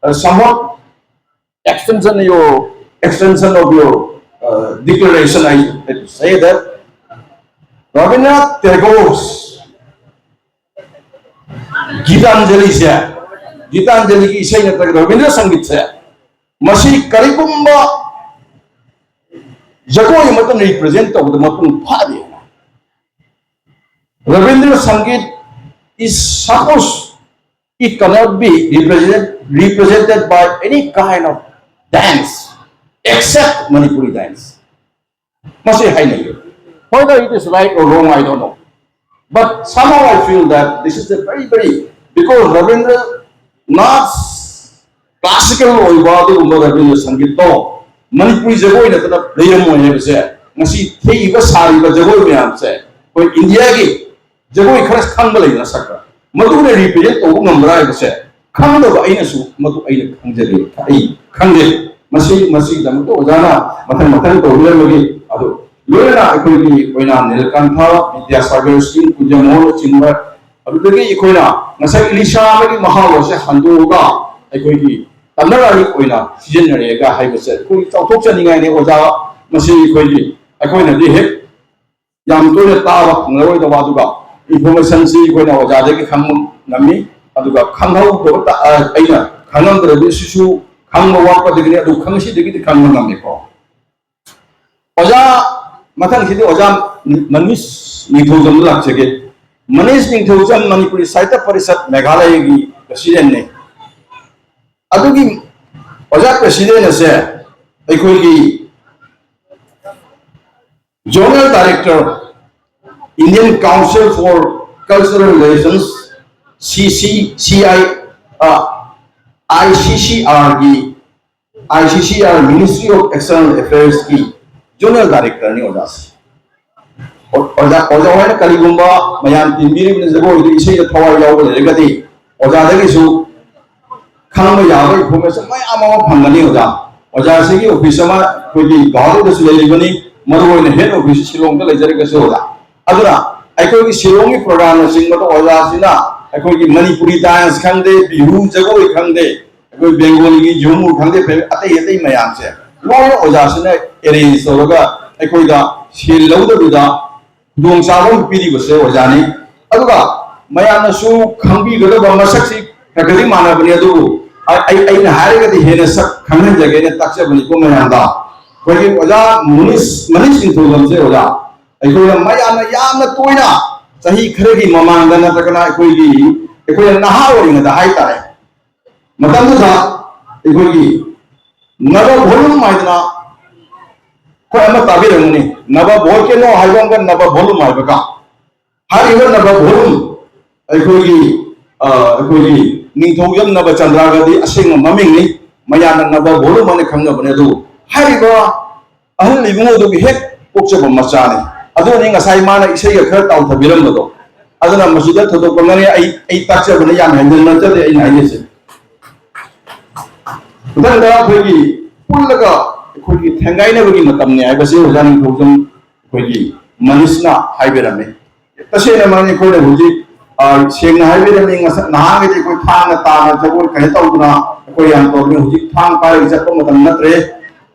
ꯑ, somewhat extension your extension of your uh, declaration, I, I say that Rabindranath Tagore's Gitanjali ꯁꯦ, ꯒꯤꯇꯥꯟꯖꯂꯤꯒꯤ ꯏꯁꯩ ꯅꯠꯇ꯭ꯔꯒ ꯔꯕꯤꯟꯗ꯭ꯔ ꯁꯪꯒꯤꯠꯁꯦ, ꯃꯁꯤ ꯀꯔꯤꯒꯨꯝꯕ ꯖꯒꯣꯏ ꯑꯃꯠꯇꯅ represent ꯇꯧꯕꯗ ꯃꯄꯨꯡ ꯐꯥꯗꯦ꯫ Rabindra Sangeet is suppose it cannot be represented, represented by any kind of dance except Manipuri dance. ꯃꯁꯤ ꯍꯥꯏꯅꯩ꯫ Whether it is right or wrong, I don't know. But somehow I feel that this is a very, very, because Rabindra Nath's classical ꯑꯣꯏꯕ ꯑꯗꯨꯒꯨꯝꯕ ꯔꯕꯤꯟꯗ꯭ꯔ ꯁꯪꯒꯤꯠꯇꯣ ꯃꯅꯤꯄꯨꯔꯤ ꯖꯒꯣꯏ ꯅꯠꯇꯅ ꯂꯩꯔꯝꯃꯣꯏ ꯍꯥꯏꯕꯁꯦ ꯉꯁꯤ ꯊꯦꯛꯏꯕ ꯁꯥꯔꯤꯕ ꯖꯒꯣꯏ ꯃꯌꯥꯝꯁꯦ ꯑꯩꯈꯣꯏ ꯏꯟꯗꯤꯌꯥꯒꯤ ꯖꯒꯣꯏ ꯈꯔ ꯈꯪꯕ ꯂꯩꯗꯅ ꯁꯛꯄ, ꯃꯗꯨꯅ represent ꯇꯧꯕ ꯉꯝꯕ꯭ꯔꯥ ꯍꯥꯏꯕꯁꯦ ꯈꯪꯗꯕ ꯑꯩꯅꯁꯨ ꯃꯗꯨ ꯑꯩꯅ ꯈꯪꯖꯗꯦ, ꯑꯩ ꯈꯪꯖꯩ꯫ ꯃꯁꯤ, ꯃꯁꯤꯒꯤꯗꯃꯛꯇ ꯑꯣꯖꯥꯅ ꯃꯊꯪ ꯃꯊꯪ ꯇꯧꯕꯤꯔꯝꯕꯒꯤ ꯑꯗꯨ ꯂꯣꯏꯅꯅ ꯑꯩꯈꯣꯏꯒꯤ ꯑꯣꯏꯅ ꯅꯤꯂꯀꯥꯟꯊ, ꯕꯤꯗ꯭ꯌꯥꯁꯥꯒꯔ ꯁꯤꯡ, ꯀꯨꯟꯖꯃꯣꯍꯟꯅꯆꯤꯡꯕ, ꯑꯗꯨꯗꯒꯤ ꯑꯩꯈꯣꯏꯅ ꯉꯁꯥꯏ ꯏꯂꯤꯁꯥ ꯑꯃꯒꯤ ꯃꯍꯥꯎ ꯑꯁꯦ ꯍꯟꯗꯣꯛꯑꯒ ꯑꯩꯈꯣꯏꯒꯤ ꯇꯝꯅꯔꯛꯏ ꯑꯣꯏꯅ ꯁꯤꯖꯤꯟꯅꯔꯦꯒ ꯍꯥꯏꯕꯁꯦ ꯑꯩꯈꯣꯏ ꯆꯥꯎꯊꯣꯛꯆꯅꯤꯡꯉꯥꯏꯅꯤ ꯑꯣꯖꯥ꯫ ꯃꯁꯤ ꯑꯩꯈꯣꯏꯒꯤ, ꯑꯩꯈꯣꯏꯅꯗꯤ ꯍꯦꯛ ꯌꯥꯝ ꯇꯣꯏꯅ ꯇꯥꯕ ꯐꯪꯂꯔꯣꯏꯗꯕ ꯑꯗꯨꯒ information ꯁꯤ ꯑꯩꯈꯣꯏꯅ ꯑꯣꯖꯥꯗꯒꯤ ꯈꯪꯕ ꯉꯝꯃꯤ꯫ ꯑꯗꯨꯒ ꯈꯪꯍꯧꯗꯕ ꯇ-, ꯑ, ꯑꯩꯅ ꯈꯪꯉꯝꯗ꯭ꯔꯗꯤ ꯁꯤꯁꯨ ꯈꯪꯕ ꯋꯥꯠꯄꯗꯒꯤꯅꯤ, ꯑꯗꯨ ꯈꯪꯁꯤꯗꯒꯤꯗꯤ ꯈꯪꯕ ꯉꯝꯃꯤꯀꯣ꯫ ꯑꯣꯖꯥ, ꯃꯊꯪꯁꯤꯗꯤ ꯑꯣꯖꯥ ꯃꯅꯤꯁ ꯅꯤꯡꯊꯧꯖꯝꯗ ꯂꯥꯛꯆꯒꯦ꯫ ꯃꯅꯤꯁ ꯅꯤꯡꯊꯧꯖꯝ ꯃꯅꯤꯄꯨꯔꯤ ꯁꯥꯍꯤꯇ꯭ꯌ ꯄꯔꯤꯁꯠ ꯃꯦꯘꯥꯂꯌꯒꯤ president ꯅꯤ꯫ ꯑꯗꯨꯒꯤ ꯑꯣꯖꯥ president ꯑꯁꯦ ꯑꯩꯈꯣꯏꯒꯤ General Director, Indian Council for Cultural Relations, C C C I, ꯑ, I C C R ꯒꯤ, I C C R, Ministry of External Affairs ꯀꯤ General Director ꯅꯤ ꯑꯣꯖꯥꯁꯦ꯫ ꯑꯣ-, ꯑꯣꯖꯥ, ꯑꯣꯖꯥ ꯍꯣꯏꯅ ꯀꯔꯤꯒꯨꯝꯕ ꯃꯌꯥꯝ ꯇꯤꯟꯕꯤꯔꯤꯕꯅ ꯖꯒꯣꯏꯗꯨ ꯏꯁꯩꯗ ꯊꯋꯥꯏ ꯌꯥꯎꯕ ꯂꯩꯔꯒꯗꯤ ꯑꯣꯖꯥꯗꯒꯤꯁꯨ ꯈꯪꯕ ꯌꯥꯕ information ꯃꯌꯥꯝ ꯑꯃ ꯐꯪꯒꯅꯤ ꯑꯣꯖꯥ꯫ ꯑꯣꯖꯥꯁꯤꯒꯤ office ꯑꯃ ꯑꯩꯈꯣꯏꯒꯤ ꯒꯧꯍꯥꯇꯤꯗꯁꯨ ꯂꯩꯔꯤꯕꯅꯤ, ꯃꯔꯨ ꯑꯣꯏꯅ head office ꯁꯤꯂꯣꯡꯗ ꯂꯩꯖꯔꯒꯁꯨ ꯑꯣꯖꯥ꯫ ꯑꯗꯨꯅ ꯑꯩꯈꯣꯏꯒꯤ ꯁꯤꯂꯣꯡꯒꯤ program ꯅꯆꯤꯡꯕꯗ ꯑꯣꯖꯥꯁꯤꯅ ꯑꯩꯈꯣꯏꯒꯤ ꯃꯅꯤꯄꯨꯔꯤ dance ꯈꯪꯗꯦ, ꯕꯤꯍꯨ ꯖꯒꯣꯏ ꯈꯪꯗꯦ, ꯑꯩꯈꯣꯏ ꯕꯦꯡꯒꯣꯂꯤꯒꯤ ꯌꯨꯝꯕꯨ ꯈꯪꯗꯦ, ꯑꯇꯩ ꯑꯇꯩ ꯃꯌꯥꯝꯁꯦ ꯂꯣꯏꯅ ꯑꯣꯖꯥꯁꯤꯅ ꯑꯦꯔꯦꯟꯖ ꯇꯧꯔꯒ ꯑꯩꯈꯣꯏꯗ ꯁꯦꯜ ꯂꯧꯗꯕꯤꯗ ꯈꯨꯗꯣꯡꯆꯥꯕ ꯑꯃ ꯄꯤꯔꯤꯕꯁꯦ ꯑꯣꯖꯥꯅꯤ꯫ ꯑꯗꯨꯒ ꯃꯌꯥꯝꯅꯁꯨ ꯈꯪꯕꯤꯒꯗꯕ ꯃꯁꯛꯁꯤ ꯈꯔ ꯈꯔꯗꯤ ꯃꯥꯟꯅꯕꯅꯤ, ꯑꯗꯨꯕꯨ ꯑꯩ ꯑꯩꯅ ꯍꯥꯏꯔꯒꯗꯤ ꯍꯦꯟꯅ ꯁꯛ ꯈꯪꯍꯟꯖꯒꯦꯅ ꯇꯥꯛꯆꯕꯅꯤꯀꯣ ꯃꯌꯥꯝꯗ꯫ ꯑꯩꯈꯣꯏꯒꯤ ꯑꯣꯖꯥ ꯃꯅꯤꯁ ꯃꯅꯤꯁ ꯅꯤꯡꯊꯧꯖꯝꯁꯦ ꯑꯣꯖꯥ, ꯑꯩꯈꯣꯏꯅ ꯃꯌꯥꯝꯅ ꯌꯥꯝꯅ ꯇꯣꯏꯅ ꯆꯍꯤ ꯈꯔꯒꯤ ꯃꯃꯥꯡꯗ ꯅꯠꯇ꯭ꯔꯒꯅ ꯑꯩꯈꯣꯏꯒꯤ ꯑꯩꯈꯣꯏꯅ ꯅꯍꯥ ꯑꯣꯏꯔꯤꯉꯩꯗ ꯍꯥꯏꯇꯥꯔꯦ, ꯃꯇꯝꯗꯨꯗ ꯑꯩꯈꯣꯏꯒꯤ ꯅꯕ ꯚꯣꯂꯨꯝ ꯍꯥꯏꯗꯅ ꯑꯩꯈꯣꯏ ꯑꯃ ꯇꯥꯕꯤꯔꯝꯒꯅꯤ, ꯅꯕ ꯚꯣꯜꯀꯦꯅꯣ ꯍꯥꯏꯕ ꯑꯃꯒ ꯅꯕ ꯚꯣꯂꯨꯝ ꯍꯥꯏꯕꯒ꯫ ꯍꯥꯏꯔꯤꯕ ꯅꯕ ꯚꯣꯂꯨꯝ ꯑꯩꯈꯣꯏꯒꯤ ꯑ, ꯑꯩꯈꯣꯏꯒꯤ ꯅꯤꯡꯊꯧꯖꯝ ꯅꯕ ꯆꯟꯗ꯭ꯔꯒꯗꯤ ꯑꯁꯦꯡꯕ ꯃꯃꯤꯡꯅꯤ, ꯃꯌꯥꯝꯅ ꯅꯕ ꯚꯣꯂꯨꯝ ꯍꯥꯏꯅ ꯈꯪꯅꯕꯅꯦ꯫ ꯑꯗꯨꯕꯨ ꯍꯥꯏꯔꯤꯕ ꯑꯍꯜ ꯏꯕꯨꯡꯉꯣꯗꯨꯒꯤ ꯍꯦꯛ ꯄꯣꯛꯆꯕ ꯃꯆꯥꯅꯤ꯫ ꯑꯗꯨꯅꯤ ꯉꯁꯥꯏ ꯃꯥꯅ ꯏꯁꯩꯒ ꯈꯔ ꯇꯥꯎꯊꯕꯤꯔꯝꯕꯗꯣ꯫ ꯑꯗꯨꯅ ꯃꯁꯤꯗ ꯊꯣꯏꯗꯣꯛꯄ ꯉꯥꯡꯉꯦ ꯑꯩ ꯑꯩ ꯇꯥꯛꯆꯕꯅ ꯌꯥꯝ ꯍꯦꯟꯖꯟ ꯅꯠꯆꯗꯦ ꯑꯩꯅ ꯍꯥꯏꯖꯩꯁꯦ꯫ ꯃꯊꯪꯗ ꯑꯩꯈꯣꯏꯒꯤ ꯄꯨꯜꯂꯒ ꯑꯩꯈꯣꯏꯒꯤ ꯊꯦꯡꯒꯥꯏꯅꯕꯒꯤ ꯃꯇꯝꯅꯤ ꯍꯥꯏꯕꯁꯤ ꯑꯣꯖꯥ ꯅꯤꯡꯊꯧꯖꯝ ꯑꯩꯈꯣꯏꯒꯤ ꯃꯅꯤꯁꯅ ꯍꯥꯏꯕꯤꯔꯝꯃꯤ꯫ ꯇꯁꯦꯡꯅ ꯃꯥꯅꯤ ꯑꯩꯈꯣꯏꯅ ꯍꯧꯖꯤꯛ ꯑ, ꯁꯦꯡꯅ ꯍꯥꯏꯕꯤꯔꯝꯃꯤ ꯉꯁꯥꯏ ꯅꯍꯥꯟꯒꯗꯤ ꯑꯩꯈꯣꯏ ꯊꯥꯡꯅ ꯇꯥꯅ ꯖꯒꯣꯏ ꯀꯩꯅꯣ ꯇꯧꯗꯅ ꯑꯩꯈꯣꯏ ꯌꯥꯝ ꯇꯧꯕꯅꯤ꯫ ꯍꯧꯖꯤꯛ ꯊꯥꯡ ꯄꯥꯏꯔꯒ ꯆꯠꯄ ꯃꯇꯝ ꯅꯠꯇ꯭ꯔꯦ꯫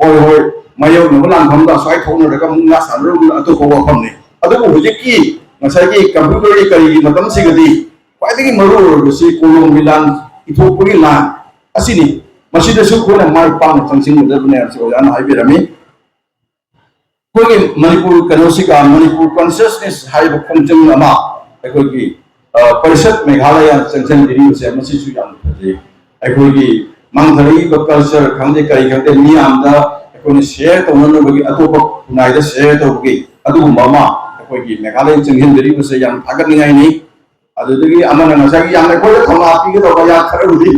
ꯍꯣꯏ ꯍꯣꯏ, ꯃꯥꯌꯣꯛꯅꯕ ꯂꯥꯟꯐꯝꯗ ꯑꯁ꯭ꯋꯥꯏ ꯊꯣꯛꯅꯔꯒ ꯑꯃꯨꯛ ꯉꯥ ꯁꯥꯟꯅꯔꯨꯕꯅ ꯑꯇꯣꯞꯄ ꯋꯥꯐꯝꯅꯤ꯫ ꯑꯗꯨꯕꯨ ꯍꯧꯖꯤꯛꯀꯤ ꯉꯁꯥꯏꯒꯤ ꯀꯝꯄ꯭ꯌꯨꯇꯔꯒꯤ ꯀꯔꯤꯒꯤ ꯃꯇꯝꯁꯤꯒꯗꯤ ꯈ꯭ꯋꯥꯏꯗꯒꯤ ꯃꯔꯨ ꯑꯣꯏꯔꯤꯕꯁꯤ ꯀꯣꯂꯣꯝꯒꯤ ꯂꯥꯟ, ꯏꯊꯣꯛꯄꯒꯤ ꯂꯥꯟ ꯑꯁꯤꯅꯤ꯫ ꯃꯁꯤꯗꯁꯨ ꯑꯩꯈꯣꯏꯅ ꯃꯥꯏ ꯄꯥꯛꯅ ꯆꯪꯁꯤꯟꯒꯗꯕꯅꯦ ꯍꯥꯏꯕꯁꯤ ꯑꯣꯖꯥꯅ ꯍꯥꯏꯕꯤꯔꯝꯃꯤ꯫ ꯑꯩꯈꯣꯏꯒꯤ ꯃꯅꯤꯄꯨꯔ ꯀꯩꯅꯣꯁꯤꯒ ꯃꯅꯤꯄꯨꯔ ꯀꯟꯁꯤꯌꯁꯅꯦꯁ ꯍꯥꯏꯕ ꯈꯣꯡꯖꯪ ꯑꯃ ꯑꯩꯈꯣꯏꯒꯤ ꯑ, ꯄꯔꯤꯁꯠ ꯃꯦꯘꯥꯂꯌꯥ ꯆꯪꯁꯤꯟꯕꯤꯔꯤꯕꯁꯦ ꯃꯁꯤꯁꯨ ꯌꯥꯝꯅ ꯐꯖꯩ꯫ ꯑꯩꯈꯣꯏꯒꯤ ꯃꯥꯡꯊꯔꯛꯏꯕ ꯀꯜꯆꯔ ꯈꯪꯗꯦ ꯀꯔꯤ ꯈꯪꯗꯦ ꯃꯤꯌꯥꯝꯗ ꯑꯩꯈꯣꯏꯅ ꯁꯤꯌꯔ ꯇꯧꯅꯅꯕꯒꯤ ꯑꯇꯣꯞꯄ ꯈꯨꯟꯅꯥꯏꯗ ꯁꯤꯌꯔ ꯇꯧꯕꯒꯤ ꯑꯗꯨꯒꯨꯝꯕ ꯑꯃ ꯑꯩꯈꯣꯏꯒꯤ ꯃꯦꯘꯥꯂꯌꯥ ꯆꯪꯁꯤꯟꯕꯤꯔꯤꯕꯁꯦ ꯌꯥꯝ ꯊꯥꯒꯠꯅꯤꯡꯉꯥꯏꯅꯤ꯫ ꯑꯗꯨꯗꯒꯤ ꯑꯃꯅ ꯉꯁꯥꯏꯒꯤ ꯌꯥꯝꯅ ꯑꯩꯈꯣꯏꯗ ꯊꯧꯅꯥ ꯄꯤꯒꯗꯧꯕ ꯌꯥꯝ ꯈꯔꯕꯨꯗꯤ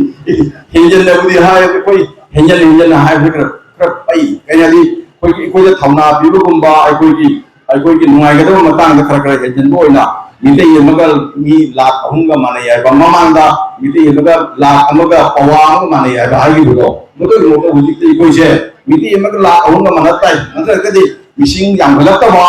ꯍꯦꯟꯖꯟꯅꯕꯨꯗꯤ ꯍꯥꯏ, ꯑꯩꯈꯣꯏ ꯍꯦꯟꯖꯟ ꯍꯦꯟꯖꯟꯅ ꯍꯥꯏꯕꯁꯦ ꯈꯔ ꯈꯔ ꯐꯩ꯫ ꯀꯩꯅꯣꯗꯤ ꯑꯩꯈꯣꯏꯒꯤ ꯑꯩꯈꯣꯏꯗ ꯊꯧꯅꯥ ꯄꯤꯕꯒꯨꯝꯕ, ꯑꯩꯈꯣꯏꯒꯤ ꯑꯩꯈꯣꯏꯒꯤ ꯅꯨꯡꯉꯥꯏꯒꯗꯕ ꯃꯇꯥꯡꯗ ꯈꯔ ꯈꯔ ꯍꯦꯟꯖꯟꯕ ꯑꯣꯏꯅ ꯃꯤꯇꯩ ꯑꯃꯒ ꯃꯤ ꯂꯥꯈ ꯑꯍꯨꯝꯒ ꯃꯥꯟꯅꯩ ꯍꯥꯏꯕ, ꯃꯃꯥꯡꯗ ꯃꯤꯇꯩ ꯑꯃꯒ ꯂꯥꯈ ꯑꯃꯒ ꯄꯋꯥ ꯑꯃꯒ ꯃꯥꯟꯅꯩ ꯍꯥꯏꯕ ꯍꯥꯏꯈꯤꯕꯗꯣ, ꯃꯗꯨꯒꯤ ꯃꯍꯨꯠꯇ ꯍꯧꯖꯤꯛꯇꯤ ꯑꯩꯈꯣꯏꯁꯦ ꯃꯤꯇꯩ ꯑꯃꯒ ꯂꯥꯈ ꯑꯍꯨꯝꯒ ꯃꯥꯟꯅ ꯇꯥꯏ, ꯅꯠꯇ꯭ꯔꯒꯗꯤ ꯃꯤꯁꯤꯡ ꯌꯥꯝꯈꯠꯂꯛꯇꯕ,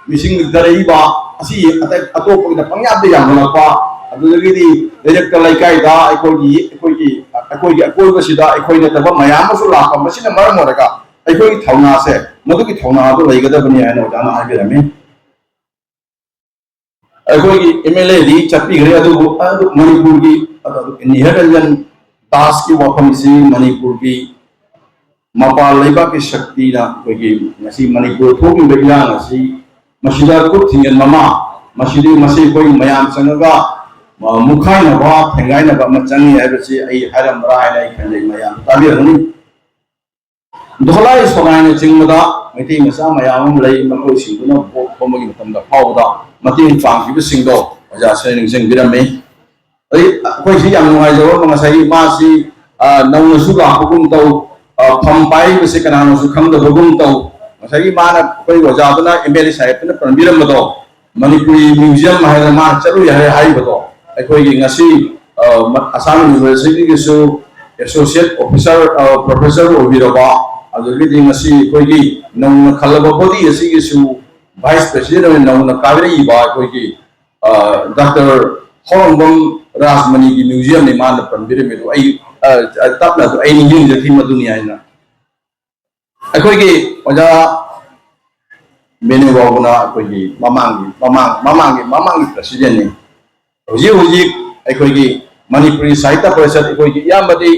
ꯃꯤꯁꯤꯡ ꯂꯤꯊꯔꯛꯏꯕ ꯑꯁꯤ ꯑꯇꯩ ꯑꯇꯣꯞꯄꯒꯤꯗ ꯄꯪꯌꯥꯝꯗ ꯌꯥꯝꯈꯠꯂꯛꯄ, ꯑꯗꯨꯗꯒꯤꯗꯤ ꯂꯩꯔꯛꯇ ꯂꯩꯀꯥꯏꯗ ꯑꯩꯈꯣꯏꯒꯤ ꯑꯩꯈꯣꯏꯒꯤ ꯑꯩꯈꯣꯏꯒꯤ ꯑꯀꯣꯏꯕꯁꯤꯗ ꯑꯩꯈꯣꯏ ꯅꯠꯇꯕ ꯃꯌꯥꯝ ꯑꯃꯁꯨ ꯂꯥꯛꯄ, ꯃꯁꯤꯅ ꯃꯔꯝ ꯑꯣꯏꯔꯒ ꯑꯩꯈꯣꯏꯒꯤ ꯊꯧꯅꯥꯁꯦ, ꯃꯗꯨꯒꯤ ꯊꯧꯅꯥꯗꯨ ꯂꯩꯒꯗꯕꯅꯤ ꯍꯥꯏꯅ ꯑꯣꯖꯥꯅ ꯍꯥꯏꯕꯤꯔꯝꯃꯤ꯫ ꯑꯩꯈꯣꯏꯒꯤ ꯑꯦꯝ ꯑꯦꯜ ꯑꯦꯗꯤ ꯆꯠꯄꯤꯈ꯭ꯔꯦ, ꯑꯗꯨꯕꯨ ꯃꯅꯤꯄꯨꯔꯒꯤ ꯅꯤꯍꯔ ꯔꯟꯖꯟ ꯗꯥꯁꯀꯤ ꯋꯥꯐꯝꯁꯤ ꯃꯅꯤꯄꯨꯔꯒꯤ ꯃꯄꯥꯟ ꯂꯩꯕꯥꯛꯀꯤ ꯁꯛꯇꯤꯅ ꯑꯩꯈꯣꯏꯒꯤ ꯉꯁꯤ ꯃꯅꯤꯄꯨꯔ ꯊꯣꯛꯂꯤꯕ ꯏꯔꯥꯡ ꯑꯁꯤ, ꯃꯁꯤꯗ ꯈꯨꯠ ꯊꯤꯡꯖꯤꯟꯕ ꯑꯃ, ꯃꯁꯤꯗꯤ, ꯃꯁꯤ ꯑꯩꯈꯣꯏ ꯃꯌꯥꯝ ꯆꯪꯉꯒ, ꯑ, ꯃꯨꯛꯈꯥꯏꯅꯕ, ꯊꯦꯡꯒꯥꯏꯅꯕ ꯑꯃ ꯆꯪꯉꯤ ꯍꯥꯏꯕꯁꯤ ꯑꯩ ꯍꯥꯏꯔꯝꯕ꯭ꯔꯥ ꯍꯥꯏꯅ ꯑꯩ ꯈꯟꯖꯩ, ꯃꯌꯥꯝ ꯇꯥꯕꯤꯔꯝꯒꯅꯤ꯫ ꯙꯣꯂꯥꯏ ꯁꯣꯒꯥꯏꯅꯆꯤꯡꯕꯗ ꯃꯩꯇꯩ ꯃꯆꯥ ꯃꯌꯥꯝ ꯑꯃ ꯂꯩ, ꯃꯈꯣꯏꯁꯤꯡꯗꯨꯅ ꯚꯣꯠ ꯈꯣꯝꯕꯒꯤ ꯃꯇꯝꯗ ꯐꯥꯎꯕꯗ ꯃꯇꯦꯡ ꯄꯥꯡꯈꯤꯕꯁꯤꯡꯗꯣ ꯑꯣꯖꯥꯁꯤꯅ ꯅꯤꯡꯁꯤꯡꯕꯤꯔꯝꯃꯤ꯫ ꯑꯗꯩ ꯑꯩꯈꯣꯏꯁꯤ ꯌꯥꯝ ꯅꯨꯡꯉꯥꯏꯖꯕ ꯑꯃ, ꯉꯁꯥꯏꯒꯤ ꯃꯥꯁꯤ, ꯑ, ꯅꯧꯅꯁꯨ ꯂꯥꯛꯄꯒꯨꯝ ꯇꯧ, ꯑ, ꯐꯝ ꯄꯥꯏꯔꯤꯕꯁꯤ ꯀꯅꯥꯅꯣꯁꯨ ꯈꯪꯗꯕꯒꯨꯝ ꯇꯧ꯫ ꯉꯁꯥꯏꯒꯤ ꯃꯥꯅ, ꯑꯩꯈꯣꯏ ꯑꯣꯖꯥꯗꯨꯅ, ꯑꯦꯝ ꯑꯦꯜ ꯑꯦ ꯁꯥꯍꯦꯕꯇꯨꯅ ꯄꯟꯕꯤꯔꯝꯕꯗꯣ, ꯃꯅꯤꯄꯨꯔꯤ ꯃ꯭ꯌꯨꯖꯤꯌꯝ ꯍꯥꯏꯗꯅ ꯃꯥꯅ ꯆꯠꯂꯨꯏ ꯍꯥꯏ-, ꯍꯥꯏꯔꯤꯕꯗꯣ, ꯑꯩꯈꯣꯏꯒꯤ ꯉꯁꯤ, ꯑ, ꯃ-, ꯑꯁꯥꯝ ꯌꯨꯅꯤꯚꯔꯁꯤꯇꯤꯒꯤꯁꯨ ꯑꯦꯁꯣꯁꯤꯌꯦꯠ ꯑꯣꯐꯤꯁꯥꯔ, ꯑ, ꯄ꯭ꯔꯣꯐꯦꯁꯔ ꯑꯣꯏꯕꯤꯔꯕ, ꯑꯗꯨꯗꯒꯤꯗꯤ ꯉꯁꯤ ꯑꯩꯈꯣꯏꯒꯤ ꯅꯧꯅ ꯈꯜꯂꯕ ꯕꯣꯗꯤ ꯑꯁꯤꯒꯤꯁꯨ ꯚꯥꯏꯁ ꯄ꯭ꯔꯦꯁꯤꯗꯦꯟ ꯑꯣꯏꯅ ꯅꯧꯅ ꯀꯥꯕꯤꯔꯛꯏꯕ ꯑꯩꯈꯣꯏꯒꯤ, ꯑ, ꯗꯥꯛꯇꯔ ꯍꯥꯎꯔꯣꯡꯕꯝ ꯔꯥꯖꯃꯅꯤꯒꯤ ꯃ꯭ꯌꯨꯖꯤꯌꯝꯅꯤ ꯃꯥꯅ ꯄꯟꯕꯤꯔꯝꯃꯤꯗꯣ꯫ ꯑꯩ, ꯑ, ꯑ, ꯇꯞꯅ ꯑꯗꯨ ꯑꯩ ꯅꯤꯡꯁꯤꯡꯖꯈꯤ ꯃꯗꯨꯅꯤ ꯍꯥꯏꯅ꯫ ꯑꯩꯈꯣꯏꯒꯤ ꯑꯣꯖꯥ ꯃꯦꯅꯨ ꯕꯥꯕꯨꯅ ꯑꯩꯈꯣꯏꯒꯤ ꯃꯃꯥꯡꯒꯤ, ꯃꯃꯥꯡ, ꯃꯃꯥꯡꯒꯤ, ꯃꯃꯥꯡꯒꯤ ꯄ꯭ꯔꯦꯁꯤꯗꯦꯟꯅꯤ꯫ ꯍꯧꯖꯤꯛ ꯍꯧꯖꯤꯛ ꯑꯩꯈꯣꯏꯒꯤ ꯃꯅꯤꯄꯨꯔꯤ ꯁꯥꯍꯤꯇ꯭ꯌ ꯄꯔꯤꯁꯠ ꯑꯩꯈꯣꯏꯒꯤ ꯏꯌꯥꯝꯕꯗꯤ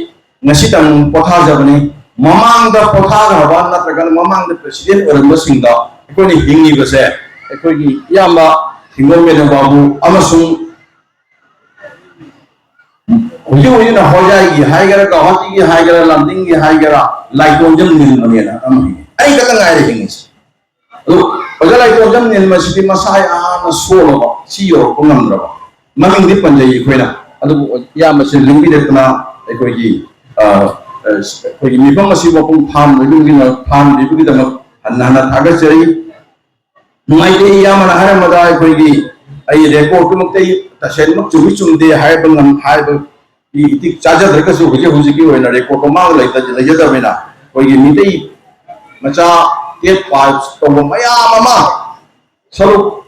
ꯉꯁꯤꯇꯪ ꯄꯣꯊꯥꯖꯕꯅꯤ꯫ ꯃꯃꯥꯡꯗ ꯄꯣꯊꯥꯈ꯭ꯔꯕ ꯅꯠꯇ꯭ꯔꯒꯅ ꯃꯃꯥꯡꯗ ꯄ꯭ꯔꯦꯁꯤꯗꯦꯟ ꯑꯣꯏꯔꯝꯕꯁꯤꯡꯗ ꯑꯩꯈꯣꯏꯅ ꯍꯤꯡꯉꯤꯕꯁꯦ, ꯑꯩꯈꯣꯏꯒꯤ ꯏꯌꯥꯝꯕ ꯊꯤꯡꯒꯣꯡ ꯃꯦꯅꯨ ꯕꯥꯕꯨ ꯑꯃꯁꯨꯡ ꯍꯧꯖꯤꯛ ꯍꯧꯖꯤꯛꯅ ꯍꯣꯖꯥꯏꯒꯤ ꯍꯥꯏꯒꯦꯔꯥ, ꯒꯧꯍꯥꯇꯤꯒꯤ ꯍꯥꯏꯒꯦꯔꯥ, ꯂꯝꯗꯤꯡꯒꯤ ꯍꯥꯏꯒꯦꯔꯥ, ꯂꯥꯏꯇꯣꯟꯖꯝ ꯅꯤꯜꯃꯅꯤꯅ ꯑꯃ ꯍꯤꯡꯉꯤ꯫ ꯑꯩ ꯈꯛꯇ ꯉꯥꯏꯔꯦ ꯍꯤꯡꯉꯤꯁꯦ꯫ ꯑꯗꯨ ꯑꯣꯖꯥ ꯂꯥꯏꯇꯣꯟꯖꯝ ꯅꯤꯜꯃꯁꯤꯗꯤ ꯃꯁꯥ ꯌꯥꯝꯅ ꯁꯣꯜꯂꯕ, ꯁꯤ ꯌꯧꯔꯛꯄ ꯉꯝꯗ꯭ꯔꯕ꯫ ꯃꯃꯤꯡꯗꯤ ꯄꯟꯖꯩ ꯑꯩꯈꯣꯏꯅ, ꯑꯗꯨꯕꯨ ꯏꯌꯥꯝꯕꯁꯤ ꯂꯤꯡꯕꯤꯔꯛꯇꯅ ꯑꯩꯈꯣꯏꯒꯤ, ꯑ, ꯑ, ꯑꯩꯈꯣꯏꯒꯤ ꯃꯤꯐꯝ ꯑꯁꯤ ꯃꯄꯨꯡ ꯐꯥꯍꯟꯕꯒꯤꯗꯃꯛ, ꯐꯥꯍꯟꯕꯤꯕꯒꯤꯗꯃꯛ ꯍꯟꯅ ꯍꯟꯅ ꯊꯥꯒꯠꯆꯔꯤ꯫ ꯅꯨꯡꯉꯥꯏꯇꯦ, ꯏꯌꯥꯝꯕꯅ ꯍꯥꯏꯔꯝꯕꯗ ꯑꯩꯈꯣꯏꯒꯤ, ꯑꯩ ꯔꯦꯀꯣꯔꯠꯇꯨꯃꯛꯇ ꯑꯩ ꯇꯁꯦꯡꯅꯃꯛ ꯆꯨꯝꯃꯤ ꯆꯨꯝꯗꯦ ꯍꯥꯏꯕ ꯉꯝ-, ꯍꯥꯏꯕꯒꯤ ꯏꯇꯤꯛ ꯆꯥꯖꯗ꯭ꯔꯒꯁꯨ, ꯍꯧꯖꯤꯛ ꯍꯧꯖꯤꯛꯀꯤ ꯑꯣꯏꯅ ꯔꯦꯀꯣꯔꯠꯇꯣ ꯃꯥꯡ ꯂꯩꯇ-, ꯂꯩꯖꯗꯕꯅꯤꯅ, ꯑꯩꯈꯣꯏꯒꯤ ꯃꯤꯇꯩ ꯃꯆꯥ ꯇꯦꯠ ꯄꯥꯁ ꯇꯧꯕ ꯃꯌꯥꯝ ꯑꯃ ꯁꯔꯨꯛ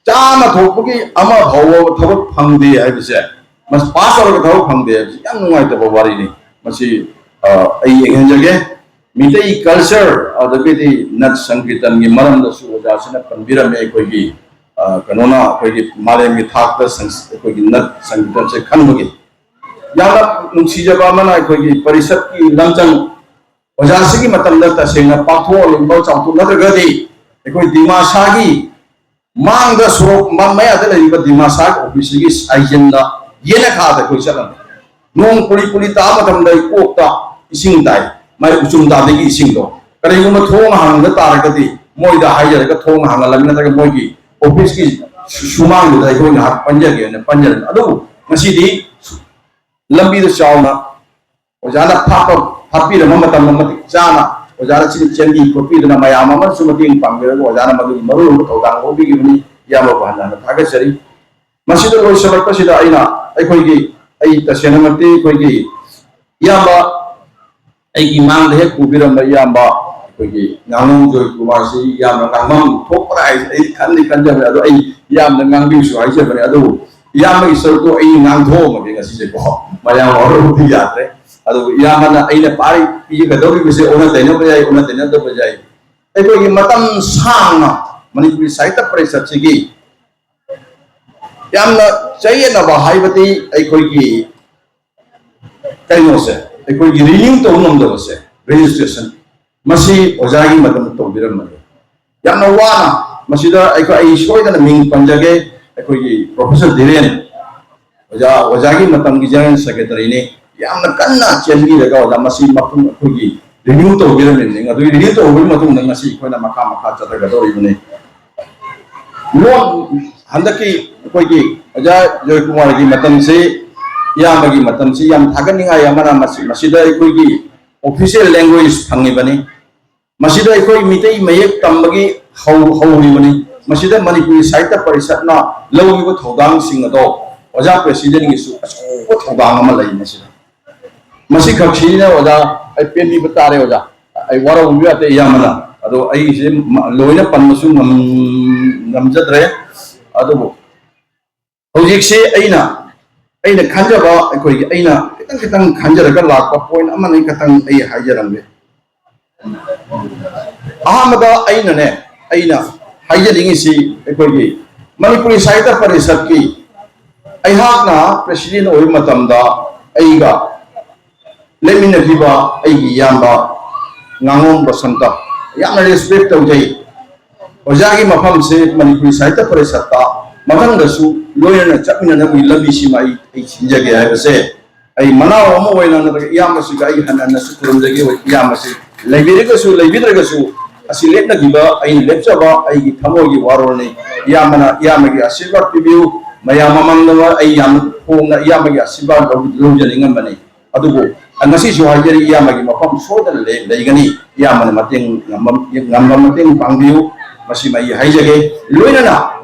ꯆꯥꯝꯃ ꯊꯣꯛꯄꯒꯤ ꯑꯃ ꯐꯥꯎꯕ ꯊꯕꯛ ꯐꯪꯗꯦ ꯍꯥꯏꯕꯁꯦ, ꯃꯁ ꯄꯥꯁ ꯇꯧꯔꯒ ꯊꯕꯛ ꯐꯪꯗꯦ ꯍꯥꯏꯕꯁꯤ ꯌꯥꯝ ꯅꯨꯡꯉꯥꯏꯇꯕ ꯋꯥꯔꯤꯅꯤ꯫ ꯃꯁꯤ ꯑ, ꯑꯩ ꯌꯦꯡꯍꯟꯖꯒꯦ꯫ ꯃꯤꯇꯩ ꯀꯜꯆꯔ ꯑꯗꯒꯤꯗꯤ ꯅꯠ ꯁꯪꯀꯤꯔꯇꯟꯒꯤ ꯃꯔꯝꯗꯁꯨ ꯑꯣꯖꯥꯁꯤꯅ ꯄꯟꯕꯤꯔꯝꯃꯦ꯫ ꯑꯩꯈꯣꯏꯒꯤ ꯑ, ꯀꯩꯅꯣꯅ ꯑꯩꯈꯣꯏꯒꯤ ꯃꯥꯂꯦꯝꯒꯤ ꯊꯥꯛꯇ ꯁꯪ- ꯑꯩꯈꯣꯏꯒꯤ ꯅꯠ ꯁꯪꯀꯤꯔꯇꯟꯁꯦ ꯈꯟꯕꯒꯤ ꯌꯥꯝꯅ ꯅꯨꯡꯁꯤꯖꯕ ꯑꯃꯅ ꯑꯩꯈꯣꯏꯒꯤ ꯄꯔꯤꯁꯠꯀꯤ ꯂꯝꯖꯪ ꯑꯣꯖꯥꯁꯤꯒꯤ ꯃꯇꯝꯗ ꯇꯁꯦꯡꯅ ꯄꯥꯡꯊꯣꯛꯍꯜꯂꯤꯕ ꯆꯥꯎꯊꯣꯛ ꯅꯠꯇ꯭ꯔꯒꯗꯤ ꯑꯩꯈꯣꯏ ꯗꯤꯃꯥꯁꯥꯒꯤ ꯃꯥꯡꯗ ꯁꯣꯔꯣꯛ ꯃ- ꯃꯌꯥꯗ ꯂꯩꯔꯤꯕ ꯗꯤꯃꯥꯁꯥꯒꯤ ꯑꯣꯐꯤꯁꯁꯤꯒꯤ ꯁꯥꯏꯖꯟꯗ ꯌꯦꯅꯈꯥꯗ ꯑꯩꯈꯣꯏ ꯆꯠꯂꯝꯃꯤ꯫ ꯅꯣꯡ ꯄꯨꯂꯤ ꯄꯨꯂꯤ ꯇꯥꯕ ꯃꯇꯝꯗ ꯑꯩ ꯀꯣꯛꯇ ꯏꯁꯤꯡ ꯇꯥꯏ, ꯃꯥꯏ ꯎꯆꯨꯝ ꯇꯥꯗꯒꯤ ꯏꯁꯤꯡꯗꯣ꯫ ꯀꯔꯤꯒꯨꯝꯕ ꯊꯣꯡ ꯍꯥꯡꯗ ꯇꯥꯔꯒꯗꯤ ꯃꯣꯏꯗ ꯍꯥꯏꯖꯔꯒ ꯊꯣꯡ ꯍꯥꯡꯍꯜꯂꯝꯃꯤ ꯅꯠꯇ꯭ꯔꯒ ꯃꯣꯏꯒꯤ ꯑꯣꯐꯤꯁꯀꯤ ꯁꯨ- ꯁꯨꯃꯥꯡꯗꯨꯗ ꯑꯩꯈꯣꯏ ꯉꯥꯏꯍꯥꯛ ꯄꯟꯖꯒꯦꯅ ꯄꯟꯖꯔꯝꯃꯤ꯫ ꯑꯗꯨꯕꯨ ꯉꯁꯤꯗꯤ ꯂꯝꯕꯤꯗ ꯆꯥꯎꯅ ꯑꯣꯖꯥꯅ ꯐꯥꯠꯄ ꯐꯥꯠꯄꯤꯔꯝꯕ ꯃꯇꯝꯗ ꯃꯇꯤꯛ ꯆꯥꯅ ꯑꯣꯖꯥꯅ ꯁꯤꯗ ꯆꯦꯟꯕꯤ ꯈꯣꯠꯄꯤꯗꯨꯅ ꯃꯌꯥꯝ ꯑꯃꯁꯨ ꯃꯇꯦꯡ ꯄꯥꯡꯕꯤꯔꯒ ꯑꯣꯖꯥꯅ ꯃꯗꯨꯒꯤ ꯃꯔꯨꯑꯣꯏꯕ ꯊꯧꯗꯥꯡ ꯂꯧꯕꯤꯈꯤꯕꯅꯤ꯫ ꯏꯌꯥꯝꯕꯕꯨ ꯍꯟꯅ ꯍꯟꯅ ꯊꯥꯒꯠꯆꯔꯤ꯫ ꯃꯁꯤꯗ ꯂꯣꯏꯁꯤꯜꯂꯛꯄꯁꯤꯗ ꯑꯩꯅ ꯑꯩꯈꯣꯏꯒꯤ ꯑꯩ ꯇꯁꯦꯡꯅꯃꯛꯇꯤ ꯑꯩꯈꯣꯏꯒꯤ ꯏꯌꯥꯝꯕ ꯑꯩꯒꯤ ꯃꯥꯡꯗ ꯍꯦꯛ ꯄꯨꯕꯤꯔꯝꯕ ꯏꯌꯥꯝꯕ ꯑꯩꯈꯣꯏꯒꯤ ꯉꯥꯉꯣꯝ ꯖꯣꯏ ꯀꯨꯃꯥꯔꯁꯤ ꯌꯥꯝꯅ ꯉꯥꯡꯐꯝ ꯊꯣꯛꯄ꯭ꯔꯥ ꯍꯥꯏꯁꯦ ꯑꯩ ꯈꯟꯗꯤ ꯈꯟꯖꯕꯅꯦ꯫ ꯑꯗꯣ ꯑꯩ ꯏꯌꯥꯝꯕꯗ ꯉꯥꯡꯕꯤꯌꯨꯁꯨ ꯍꯥꯏꯖꯕꯅꯦ꯫ ꯑꯗꯨꯕꯨ ꯏꯌꯥꯝꯕꯒꯤ ꯁꯔꯨꯛꯇꯣ ꯑꯩ ꯉꯥꯡꯊꯣꯛꯑꯝꯃꯒꯦ ꯉꯁꯤꯁꯦꯀꯣ꯫ ꯃꯌꯥꯝ ꯋꯥꯔꯧꯕꯗꯤ ꯌꯥꯗ꯭ꯔꯦ꯫ ꯑꯗꯨꯕꯨ ꯏꯌꯥꯝꯕꯅ ꯑꯩꯅ ꯄꯥꯔꯤ ꯄꯤꯒꯗꯧꯔꯤꯕꯁꯦ ꯑꯣꯟꯅ ꯇꯩꯅꯕ ꯌꯥꯏ, ꯑꯣꯟꯅ ꯇꯩꯅꯗꯕ ꯌꯥꯏ꯫ ꯑꯩꯈꯣꯏꯒꯤ ꯃꯇꯝ ꯁꯥꯡꯅ ꯃꯅꯤꯄꯨꯔꯤ ꯁꯥꯍꯤꯇ꯭ꯌ ꯄꯔꯤꯁꯠꯁꯤꯒꯤ ꯌꯥꯝꯅ ꯆꯌꯦꯠꯅꯕ ꯍꯥꯏꯕꯗꯤ ꯑꯩꯈꯣꯏꯒꯤ ꯀꯩꯅꯣꯁꯦ, ꯑꯩꯈꯣꯏꯒꯤ ꯔꯤꯅ꯭ꯌꯨ ꯇꯧꯕ ꯉꯝꯗꯕꯁꯦ, ꯔꯦꯖꯤꯁꯇ꯭ꯔꯦꯁꯟ, ꯃꯁꯤ ꯑꯣꯖꯥꯒꯤ ꯃꯇꯝꯗ ꯇꯧꯕꯤꯔꯝꯕꯅꯤ꯫ ꯌꯥꯝꯅ ꯋꯥꯅ ꯃꯁꯤꯗ ꯑꯩꯈꯣꯏ, ꯑꯩ ꯁꯣꯏꯗꯅ ꯃꯤꯡ ꯄꯟꯖꯒꯦ, ꯑꯩꯈꯣꯏꯒꯤ ꯄ꯭ꯔꯣꯐꯦꯁꯔ ꯙꯤꯔꯦꯟ ꯑꯣꯖꯥ, ꯑꯣꯖꯥꯒꯤ ꯃꯇꯝꯒꯤ ꯖꯦꯅꯔꯦꯜ ꯁꯦꯀ꯭ꯔꯦꯇꯔꯤꯅꯤ꯫ ꯌꯥꯝꯅ ꯀꯟꯅ ꯆꯦꯟꯕꯤꯔꯒ ꯑꯣꯖꯥ ꯃꯁꯤ ꯃꯄꯨꯡ ꯑꯩꯈꯣꯏꯒꯤ ꯔꯤꯅ꯭ꯌꯨ ꯇꯧꯕꯤꯔꯝꯃꯤꯕꯅꯤ꯫ ꯑꯗꯨꯒꯤ ꯔꯤꯅ꯭ꯌꯨ ꯇꯧꯕꯒꯤ ꯃꯇꯨꯡꯗ ꯉꯁꯤ ꯑꯩꯈꯣꯏꯅ ꯃꯈꯥ ꯃꯈꯥ ꯆꯠꯊꯒꯗꯧꯔꯤꯕꯅꯤ꯫ ꯂꯣꯟ ꯍꯟꯗꯛꯀꯤ ꯑꯩꯈꯣꯏꯒꯤ ꯑꯣꯖꯥ ꯖꯣꯏꯀꯨꯃꯥꯔꯒꯤ ꯃꯇꯝꯁꯤ, ꯏꯌꯥꯝꯕꯒꯤ ꯃꯇꯝꯁꯤ ꯌꯥꯝ ꯊꯥꯒꯠꯅꯤꯡꯉꯥꯏ ꯑꯃꯅ ꯃꯁꯤ-, ꯃꯁꯤꯗ ꯑꯩꯈꯣꯏꯒꯤ ꯑꯣꯐꯤꯁꯤꯌꯦꯜ ꯂꯦꯡꯒ꯭ꯋꯦꯖ ꯐꯪꯉꯤꯕꯅꯤ꯫ ꯃꯁꯤꯗ ꯑꯩꯈꯣꯏ ꯃꯤꯇꯩ ꯃꯌꯦꯛ ꯇꯝꯕꯒꯤ ꯍꯧ-, ꯍꯧꯔꯤꯕꯅꯤ꯫ ꯃꯁꯤꯗ ꯃꯅꯤꯄꯨꯔꯤ ꯁꯥꯍꯤꯇ꯭ꯌ ꯄꯔꯤꯁꯠꯅ ꯂꯧꯔꯤꯕ ꯊꯧꯗꯥꯡꯁꯤꯡ ꯑꯗꯣ ꯑꯣꯖꯥ ꯄ꯭ꯔꯦꯁꯤꯗꯦꯟꯒꯤꯁꯨ ꯑꯆꯧꯕ ꯊꯧꯗꯥꯡ ꯑꯃ ꯂꯩ ꯃꯁꯤꯗ꯫ ꯃꯁꯤꯈꯛ ꯁꯤꯅ ꯑꯣꯖꯥ ꯑꯩ ꯄꯦꯟꯕꯤꯕ ꯇꯥꯔꯦ ꯑꯣꯖꯥ꯫ ꯑꯩ ꯋꯥꯔꯧꯕꯤꯕ ꯌꯥꯗꯦ ꯏꯌꯥꯝꯕꯅ꯫ ꯑꯗꯣ ꯑꯩꯁꯦ ꯃ-, ꯂꯣꯏꯅ ꯄꯟꯕꯁꯨ ꯉꯝ-, ꯉꯝꯖꯗ꯭ꯔꯦ꯫ ꯑꯗꯨꯕꯨ ꯍꯧꯖꯤꯛꯁꯦ ꯑꯩꯅ ꯑꯩꯅ ꯈꯟꯖꯕ, ꯑꯩꯈꯣꯏꯒꯤ, ꯑꯩꯅ ꯈꯤꯇꯪ ꯈꯤꯇꯪ ꯈꯟꯖꯔꯒ ꯂꯥꯛꯄ ꯄꯣꯏꯟ ꯑꯃꯅꯤ ꯈꯛꯇꯪ ꯑꯩ ꯍꯥꯏꯖꯔꯝꯒꯦ꯫ ꯑꯍꯥꯟꯕꯗ ꯑꯩꯅꯅꯦ, ꯑꯩꯅ ꯍꯥꯏꯖꯅꯤꯡꯉꯤꯁꯤ, ꯑꯩꯈꯣꯏꯒꯤ ꯃꯅꯤꯄꯨꯔꯤ ꯁꯥꯍꯤꯇ꯭ꯌ ꯄꯔꯤꯁꯠꯀꯤ, ꯑꯩꯍꯥꯛꯅ ꯄ꯭ꯔꯦꯁꯤꯗꯦꯟ ꯑꯣꯏꯕ ꯃꯇꯝꯗ ꯑꯩꯒ ꯂꯦꯞꯃꯤꯟꯅꯈꯤꯕ ꯑꯩꯒꯤ ꯏꯌꯥꯝꯕ ꯉꯥꯉꯣꯝ ꯕꯁꯟꯇ ꯌꯥꯝꯅ ꯔꯦꯁꯄꯦꯛ ꯇꯧꯖꯩ꯫ ꯑꯣꯖꯥꯒꯤ ꯃꯐꯝꯁꯦ ꯃꯅꯤꯄꯨꯔꯤ ꯁꯥꯍꯤꯇ꯭ꯌ ꯄꯔꯤꯁꯠꯇ ꯃꯊꯪꯗꯁꯨ ꯂꯣꯏꯅꯅ ꯆꯠꯃꯤꯟꯅꯅꯕꯒꯤ ꯂꯝꯕꯤꯁꯤꯃ ꯑꯩ, ꯑꯩ ꯁꯤꯟꯖꯒꯦ ꯍꯥꯏꯕꯁꯦ ꯑꯩ ꯃꯅꯥꯎ ꯑꯃ ꯑꯣꯏꯅ ꯅꯠꯇ꯭ꯔꯒ ꯏꯌꯥꯝꯕꯁꯤꯡꯗ ꯑꯩ ꯍꯟꯅ ꯍꯟꯅꯁꯨ ꯈꯨꯔꯨꯝꯖꯒꯦ꯫ ꯏꯌꯥꯝꯕꯁꯤ ꯂꯩꯕꯤꯔꯒꯁꯨ ꯂꯩꯕꯤꯗ꯭ꯔꯒꯁꯨ, ꯑꯁꯤ ꯂꯦꯞꯅꯈꯤꯕ ꯑꯩꯅ ꯂꯦꯞꯆꯕ ꯑꯩꯒꯤ ꯊꯃꯣꯏꯒꯤ ꯋꯥꯔꯣꯜꯅꯤ꯫ ꯏꯌꯥꯝꯕꯅ ꯏꯌꯥꯝꯕꯒꯤ ꯑꯁꯤꯔꯕꯥꯗ ꯄꯤꯕꯤꯌꯨ꯫ ꯃꯌꯥꯝ ꯃꯃꯥꯡꯗ ꯑꯩ ꯌꯥꯝ ꯐꯣꯡꯅ ꯏꯌꯥꯝꯕꯒꯤ ꯑꯁꯤꯔꯕꯥꯗ ꯂꯧ-, ꯂꯧꯖꯅꯤꯡꯉꯝꯕꯅꯤ꯫ ꯑꯗꯨꯕꯨ ꯉꯁꯤꯁꯨ ꯍꯥꯏꯖꯔꯤ, ꯏꯌꯥꯝꯕꯒꯤ ꯃꯐꯝ ꯁꯣꯏꯗꯅ ꯂꯩ-, ꯂꯩꯒꯅꯤ꯫ ꯏꯌꯥꯝꯕꯅ ꯃꯇꯦꯡ ꯉꯝꯕ, ꯉꯝꯕ ꯃꯇꯦꯡ ꯄꯥꯡꯕꯤꯌꯨ꯫ ꯃꯁꯤꯃ ꯑꯩ ꯍꯥꯏꯖꯒꯦ꯫ ꯂꯣꯏꯅꯅ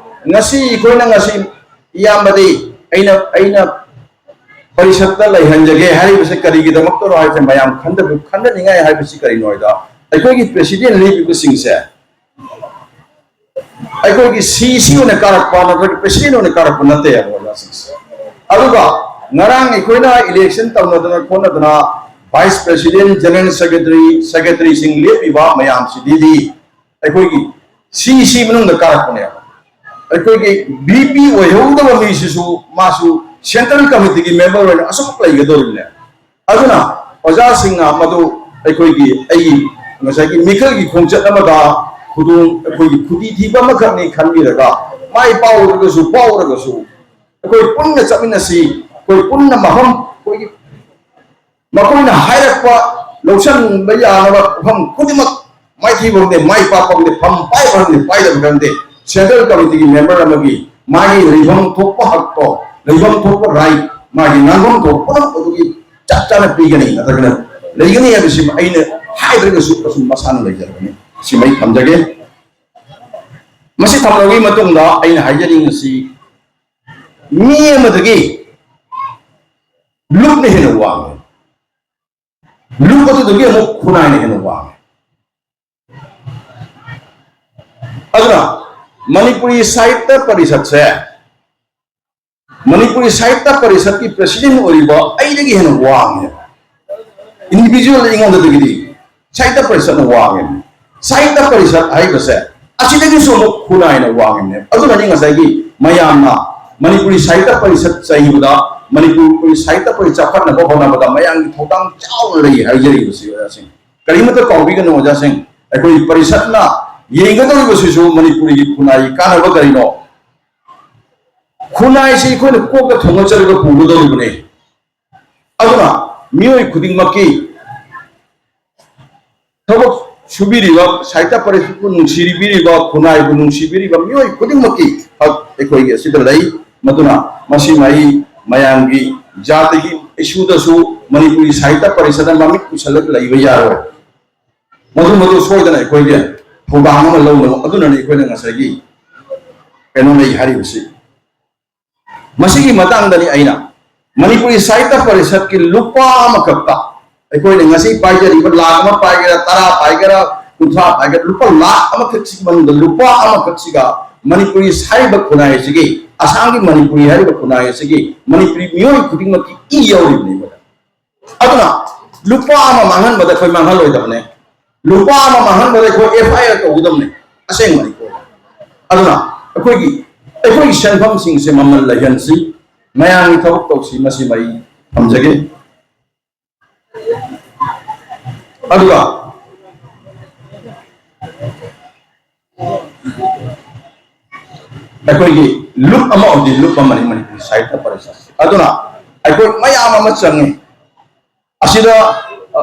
ꯉꯁꯤ ꯑꯩꯈꯣꯏꯅ ꯉꯁꯤ ꯏꯌꯥꯝꯕꯗꯤ ꯑꯩꯅ, ꯑꯩꯅ ꯄꯔꯤꯁꯠꯇ ꯂꯩꯍꯟꯖꯒꯦ ꯍꯥꯏꯔꯤꯕꯁꯦ ꯀꯔꯤꯒꯤꯗꯃꯛꯇꯅꯣ ꯍꯥꯏꯕꯁꯦ ꯃꯌꯥꯝ ꯈꯟꯗꯕ-, ꯈꯟꯅꯅꯤꯡꯉꯥꯏ ꯍꯥꯏꯕꯁꯤ ꯀꯔꯤꯅꯣ ꯍꯥꯏꯗ, ꯑꯩꯈꯣꯏꯒꯤ ꯄ꯭ꯔꯦꯁꯤꯗꯦꯟ ꯂꯦꯞꯄꯤꯕꯁꯤꯡꯁꯦ ꯑꯩꯈꯣꯏꯒꯤ ꯁꯤ ꯁꯤ ꯑꯣꯏꯅ ꯀꯥꯔꯛꯄ ꯅꯠꯇ꯭ꯔꯒ ꯄ꯭ꯔꯦꯁꯤꯗꯦꯟ ꯑꯣꯏꯅ ꯀꯥꯔꯛꯄ ꯅꯠꯇꯦ ꯍꯥꯏꯕ ꯑꯣꯖꯥꯁꯤꯡꯁꯦ꯫ ꯑꯗꯨꯒ ꯉꯔꯥꯡ ꯑꯩꯈꯣꯏꯅ ꯏꯂꯦꯛꯁꯟ ꯇꯧꯅꯗꯅ ꯈꯣꯠꯅꯗꯅ ꯚꯥꯏꯁ ꯄ꯭ꯔꯦꯁꯤꯗꯦꯟ, ꯖꯦꯅꯔꯦꯜ ꯁꯦꯀ꯭ꯔꯦꯇꯔꯤ, ꯁꯦꯀ꯭ꯔꯦꯇꯔꯤꯁꯤꯡ ꯂꯦꯞꯄꯤꯕ ꯃꯌꯥꯝꯁꯤꯗꯤ ꯑꯩꯈꯣꯏꯒꯤ ꯁꯤ ꯁꯤ ꯃꯅꯨꯡꯗ ꯀꯥꯔꯛꯄꯅꯦꯕ꯫ ꯑꯩꯈꯣꯏꯒꯤ ꯚꯤ ꯄꯤ ꯑꯣꯏꯍꯧꯗꯕ ꯃꯤꯁꯤꯁꯨ ꯃꯥꯁꯨ ꯁꯦꯟꯇ꯭ꯔꯦꯜ ꯀꯃꯤꯇꯤꯒꯤ ꯃꯦꯝꯕꯔ ꯑꯣꯏꯅ ꯑꯁꯨꯃꯛ ꯂꯩꯒꯗꯧꯔꯤꯕꯅꯦ꯫ ꯑꯗꯨꯅ ꯑꯣꯖꯥꯁꯤꯡꯅ ꯃꯗꯨ ꯑꯩꯈꯣꯏꯒꯤ, ꯑꯩꯒꯤ ꯉꯁꯥꯏꯒꯤ ꯃꯤꯈꯜꯒꯤ ꯈꯣꯡꯆꯠ ꯑꯃꯗ ꯈꯨꯗꯣꯡ, ꯑꯩꯈꯣꯏꯒꯤ ꯈꯨꯗꯤ ꯊꯤꯕ ꯑꯃꯈꯛꯅꯤ ꯈꯟꯕꯤꯔꯒ ꯃꯥꯏ ꯄꯥꯛꯎꯔꯒꯁꯨ ꯄꯥꯛꯎꯔꯒꯁꯨ ꯑꯩꯈꯣꯏ ꯄꯨꯟꯅ ꯆꯠꯃꯤꯟꯅꯁꯤ꯫ ꯑꯩꯈꯣꯏ ꯄꯨꯟꯅ ꯃꯐꯝ, ꯑꯩꯈꯣꯏꯒꯤ ꯃꯈꯣꯏꯅ ꯍꯥꯏꯔꯛꯄ ꯂꯧꯁꯤꯟꯕ ꯌꯥꯅꯕ ꯃꯐꯝ ꯈꯨꯗꯤꯡꯃꯛ ꯃꯥꯏꯊꯤꯕ ꯈꯪꯗꯦ, ꯃꯥꯏ ꯄꯥꯛꯄ ꯈꯪꯗꯦ, ꯐꯝ ꯄꯥꯏꯕ ꯈꯪꯗꯦ, ꯄꯥꯏꯗꯕ ꯈꯪꯗꯦ, ꯁꯦꯟꯇ꯭ꯔꯦꯜ ꯀꯃꯤꯇꯤꯒꯤ ꯃꯦꯝꯕꯔ ꯑꯃꯒꯤ ꯃꯥꯒꯤ ꯂꯩꯐꯝ ꯊꯣꯛꯄ ꯍꯛꯇꯣ, ꯂꯩꯐꯝ ꯊꯣꯛꯄ ꯔꯥꯏꯠ, ꯃꯥꯒꯤ ꯉꯥꯡꯐꯝ ꯊꯣꯛꯄ ꯄꯨꯝꯅꯃꯛ ꯑꯗꯨꯒꯤ ꯆꯞ ꯆꯥꯅ ꯄꯤꯒꯅꯤ ꯅꯠꯇ꯭ꯔꯒꯅ ꯂꯩꯒꯅꯤ ꯍꯥꯏꯕꯁꯤ ꯑꯩꯅ ꯍꯥꯏꯗ꯭ꯔꯒꯁꯨ ꯑꯁꯨꯝ ꯃꯁꯥꯅ ꯂꯩꯖꯔꯕꯅꯤ꯫ ꯁꯤꯃ ꯑꯩ ꯊꯝꯖꯒꯦ꯫ ꯃꯁꯤ ꯊꯝꯂꯕꯒꯤ ꯃꯇꯨꯡꯗ ꯑꯩꯅ ꯍꯥꯏꯖꯅꯤꯡꯉꯤꯁꯤ, ꯃꯤ ꯑꯃꯗꯒꯤ ꯂꯨꯞꯅ ꯍꯦꯟꯅ ꯋꯥꯡꯉꯤ꯫ ꯂꯨꯞ ꯑꯗꯨꯗꯒꯤ ꯑꯃꯨꯛ ꯈꯨꯟꯅꯥꯏꯅ ꯍꯦꯟꯅ ꯋꯥꯡꯉꯤ꯫ ꯑꯗꯨꯅ ꯃꯅꯤꯄꯨꯔꯤ ꯁꯥꯍꯤꯇ꯭ꯌ ꯄꯔꯤꯁꯠꯁꯦ ꯃꯅꯤꯄꯨꯔꯤ ꯁꯥꯍꯤꯇ꯭ꯌ ꯄꯔꯤꯁꯠꯀꯤ ꯄ꯭ꯔꯦꯁꯤꯗꯦꯟ ꯑꯣꯏꯔꯤꯕ ꯑꯩꯗꯒꯤ ꯍꯦꯟꯅ ꯋꯥꯡꯉꯦ꯫ ꯏꯟꯗꯤꯚꯤꯖꯨꯋꯦꯜ ꯑꯩꯉꯣꯟꯗꯒꯤꯗꯤ ꯁꯥꯍꯤꯇ꯭ꯌ ꯄꯔꯤꯁꯠꯅ ꯋꯥꯡꯉꯦ꯫ ꯁꯥꯍꯤꯇ꯭ꯌ ꯄꯔꯤꯁꯠ ꯍꯥꯏꯕꯁꯦ ꯑꯁꯤꯗꯒꯤꯁꯨ ꯑꯃꯨꯛ ꯈꯨꯟꯅꯥꯏꯅ ꯋꯥꯡꯉꯤꯅꯦ꯫ ꯑꯗꯨꯅꯅꯤ ꯉꯁꯥꯏꯒꯤ ꯃꯌꯥꯝꯅ ꯃꯅꯤꯄꯨꯔꯤ ꯁꯥꯍꯤꯇ꯭ꯌ ꯄꯔꯤꯁꯠ ꯆꯩꯕꯗ, ꯃꯅꯤꯄꯨꯔꯤ ꯁꯥꯍꯤꯇ꯭ꯌ ꯄꯔꯤꯁꯠ ꯆꯥꯎꯈꯠꯅꯕ ꯍꯣꯠꯅꯕꯗ ꯃꯌꯥꯝꯒꯤ ꯊꯧꯗꯥꯡ ꯆꯥꯎꯅ ꯂꯩ ꯍꯥꯏꯖꯔꯤꯕꯁꯤ ꯑꯣꯖꯥꯁꯤꯡ꯫ ꯀꯔꯤꯃꯠꯇ ꯀꯥꯎꯕꯤꯒꯅꯨ ꯑꯣꯖꯥꯁꯤꯡ, ꯑꯩꯈꯣꯏ ꯄꯔꯤꯁꯠꯅ ꯌꯦꯡꯒꯗꯧꯔꯤꯕꯁꯤꯁꯨ ꯃꯅꯤꯄꯨꯔꯤꯒꯤ ꯈꯨꯟꯅꯥꯏꯒꯤ ꯀꯥꯟꯅꯕ ꯀꯔꯤꯅꯣ? ꯈꯨꯟꯅꯥꯏꯁꯤ ꯑꯩꯈꯣꯏꯅ ꯀꯣꯛꯇ ꯊꯣꯡꯒꯠꯆꯔꯒ ꯄꯨꯒꯗꯧꯔꯤꯕꯅꯤ꯫ ꯑꯗꯨꯅ ꯃꯤꯑꯣꯏ ꯈꯨꯗꯤꯡꯃꯛꯀꯤ ꯊꯕꯛ ꯁꯨꯕꯤꯔꯤꯕ, ꯁꯥꯍꯤꯇ꯭ꯌ ꯄꯔꯤꯁꯠꯄꯨ ꯅꯨꯡꯁꯤꯕꯤꯔꯤꯕ, ꯈꯨꯟꯅꯥꯏꯕꯨ ꯅꯨꯡꯁꯤꯕꯤꯔꯤꯕ ꯃꯤꯑꯣꯏ ꯈꯨꯗꯤꯡꯃꯛꯀꯤ ꯍꯛ ꯑꯩꯈꯣꯏꯒꯤ ꯑꯁꯤꯗ ꯂꯩ꯫ ꯃꯗꯨꯅ ꯃꯁꯤꯃ ꯑꯩ ꯃꯌꯥꯝꯒꯤ ꯖꯥꯇꯤꯒꯤ ꯏꯁꯨꯗꯁꯨ ꯃꯅꯤꯄꯨꯔꯤ ꯁꯥꯍꯤꯇ꯭ꯌ ꯄꯔꯤꯁꯠꯅ ꯃꯃꯤꯠ ꯎꯁꯜꯂꯒ ꯂꯩꯕ ꯌꯥꯔꯣꯏ꯫ ꯃꯗꯨ ꯃꯗꯨ ꯁꯣꯏꯗꯅ ꯑꯩꯈꯣꯏꯒꯤ ꯊꯧꯗꯥꯡ ꯑꯃ ꯂꯧꯅꯕ꯫ ꯑꯗꯨꯅꯅꯤ ꯑꯩꯈꯣꯏꯅ ꯉꯁꯥꯏꯒꯤ ꯀꯩꯅꯣ ꯂꯩ ꯍꯥꯏꯔꯤꯕꯁꯤ꯫ ꯃꯁꯤꯒꯤ ꯃꯇꯥꯡꯗꯅꯤ ꯑꯩꯅ ꯃꯅꯤꯄꯨꯔꯤ ꯁꯥꯍꯤꯇ꯭ꯌ ꯄꯔꯤꯁꯠꯀꯤ ꯂꯨꯄꯥ ꯑꯃꯈꯛꯇ, ꯑꯩꯈꯣꯏꯅ ꯉꯁꯤ ꯄꯥꯏꯖꯔꯤꯕ ꯂꯥꯈ ꯑꯃ ꯄꯥꯏꯒꯦꯔꯥ, ꯇꯔꯥ ꯄꯥꯏꯒꯦꯔꯥ, ꯀꯨꯟꯊ꯭ꯔꯥ ꯄꯥꯏꯒꯦꯔꯥ, ꯂꯨꯄꯥ ꯂꯥꯈ ꯑꯃꯈꯛꯁꯤꯒꯤ ꯃꯅꯨꯡꯗ ꯂꯨꯄꯥ ꯑꯃꯈꯛꯁꯤꯒ ꯃꯅꯤꯄꯨꯔꯤ ꯍꯥꯏꯔꯤꯕ ꯈꯨꯟꯅꯥꯏ ꯑꯁꯤꯒꯤ, ꯑꯁꯥꯝꯒꯤ ꯃꯅꯤꯄꯨꯔꯤ ꯍꯥꯏꯔꯤꯕ ꯈꯨꯟꯅꯥꯏ ꯑꯁꯤꯒꯤ ꯃꯅꯤꯄꯨꯔꯤ ꯃꯤꯑꯣꯏ ꯈꯨꯗꯤꯡꯃꯛꯀꯤ ꯏ ꯌꯥꯎꯔꯤꯕꯅꯦꯕ꯫ ꯑꯗꯨꯅ ꯂꯨꯄꯥ ꯑꯃ ꯃꯥꯡꯍꯟꯕꯗ ꯑꯩꯈꯣꯏ ꯃꯥꯡꯍꯜꯂꯣꯏꯗꯕꯅꯦ꯫ ꯂꯨꯄꯥ ꯑꯃ ꯃꯥꯡꯍꯟꯕꯗ ꯑꯩꯈꯣꯏ ꯑꯦꯐ ꯑꯥꯏ ꯑꯥꯔ ꯇꯧꯒꯗꯕꯅꯦ꯫ ꯑꯁꯦꯡꯕꯅꯤ꯫ ꯑꯗꯨꯅ ꯑꯩꯈꯣꯏꯒꯤ, ꯑꯩꯈꯣꯏꯒꯤ ꯁꯦꯟꯐꯝꯁꯤꯡꯁꯦ ꯃꯃꯜ ꯂꯩꯍꯟꯁꯤ, ꯃꯌꯥꯝꯒꯤ ꯊꯕꯛ ꯇꯧꯁꯤ, ꯃꯁꯤꯃ ꯑꯩ ꯊꯝꯖꯒꯦ꯫ ꯑꯗꯨꯒ ꯑꯩꯈꯣꯏꯒꯤ ꯂꯨꯞ ꯑꯃ ꯑꯣꯏꯗꯤ ꯂꯨꯞ ꯑꯃꯅꯤ ꯃꯅꯤꯄꯨꯔꯤ ꯁꯥꯍꯤꯇ꯭ꯌ ꯄꯔꯤꯁꯠꯁꯦ꯫ ꯑꯗꯨꯅ ꯑꯩꯈꯣꯏ ꯃꯌꯥꯝ ꯑꯃ ꯆꯪꯉꯤ꯫ ꯑꯁꯤꯗ, ꯑ,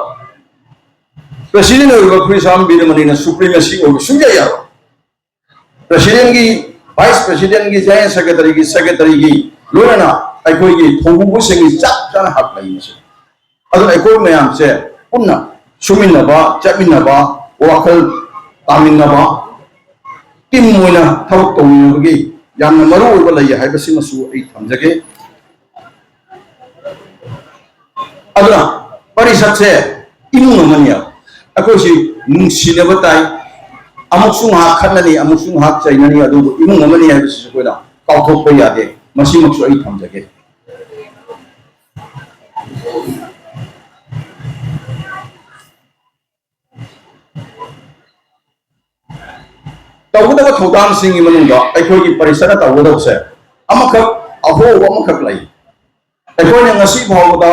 ꯄ꯭ꯔꯦꯁꯤꯗꯦꯟ ꯑꯣꯏꯔꯤꯕ ꯈꯨꯔꯤꯁꯥꯝ ꯕꯤꯔꯃꯅꯤꯅ ꯁꯨꯄ꯭ꯔꯤꯃꯦꯁꯤ ꯑꯣꯏꯕ ꯁꯨꯡꯌꯥ ꯌꯥꯔꯣꯏ꯫ ꯄ꯭ꯔꯦꯁꯤꯗꯦꯟꯒꯤ, ꯚꯥꯏꯁ ꯄ꯭ꯔꯦꯁꯤꯗꯦꯟꯒꯤ, ꯖꯦꯅꯔꯦꯜ ꯁꯦꯀ꯭ꯔꯦꯇꯔꯤꯒꯤ, ꯁꯦꯀ꯭ꯔꯦꯇꯔꯤꯒꯤ ꯂꯣꯏꯅꯅ ꯑꯩꯈꯣꯏꯒꯤ ꯊꯧꯕꯨꯕꯁꯤꯡꯒꯤ ꯆꯞ ꯆꯥꯅ ꯍꯛ ꯂꯩ ꯃꯁꯤ꯫ ꯑꯗꯨꯅ ꯑꯩꯈꯣꯏ ꯃꯌꯥꯝꯁꯦ ꯄꯨꯟꯅ ꯁꯨꯃꯤꯟꯅꯕ, ꯆꯠꯃꯤꯟꯅꯕ, ꯋꯥꯈꯜ ꯇꯥꯃꯤꯟꯅꯕ, ꯇꯤꯝ ꯑꯣꯏꯅ ꯊꯕꯛ ꯇꯧꯃꯤꯟꯅꯕꯒꯤ ꯌꯥꯝꯅ ꯃꯔꯨ ꯑꯣꯏꯕ ꯂꯩ ꯍꯥꯏꯕꯁꯤꯃꯁꯨ ꯑꯩ ꯊꯝꯖꯒꯦ꯫ ꯑꯗꯨꯅ ꯄꯔꯤꯁꯠꯁꯦ ꯏꯃꯨꯡ ꯑꯃꯅꯤ꯫ ꯑꯩꯈꯣꯏꯁꯤ ꯅꯨꯡꯁꯤꯅꯕ ꯇꯥꯏ꯫ ꯑꯃꯨꯛꯁꯨ ꯉꯥꯏꯍꯥꯛ ꯈꯠꯅꯅꯤ, ꯑꯃꯨꯛꯁꯨ ꯉꯥꯏꯍꯥꯛ ꯆꯩꯅꯅꯤ, ꯑꯗꯨꯕꯨ ꯏꯃꯨꯡ ꯑꯃꯅꯤ ꯍꯥꯏꯕꯁꯤꯁꯨ ꯑꯩꯈꯣꯏꯅ ꯀꯥꯎꯊꯣꯛꯄ ꯌꯥꯗꯦ꯫ ꯃꯁꯤꯃꯛꯁꯨ ꯑꯩ ꯊꯝꯖꯒꯦ꯫ ꯇꯧꯒꯗꯕ ꯊꯧꯗꯥꯡꯁꯤꯡꯒꯤ ꯃꯅꯨꯡꯗ ꯑꯩꯈꯣꯏꯒꯤ ꯄꯔꯤꯁꯠꯅ ꯇꯧꯒꯗꯕꯁꯦ ꯑꯃꯈꯛ, ꯑꯍꯣꯕ ꯑꯃꯈꯛ ꯂꯩ꯫ ꯑꯩꯈꯣꯏꯅ ꯉꯁꯤ ꯐꯥꯎꯕꯗ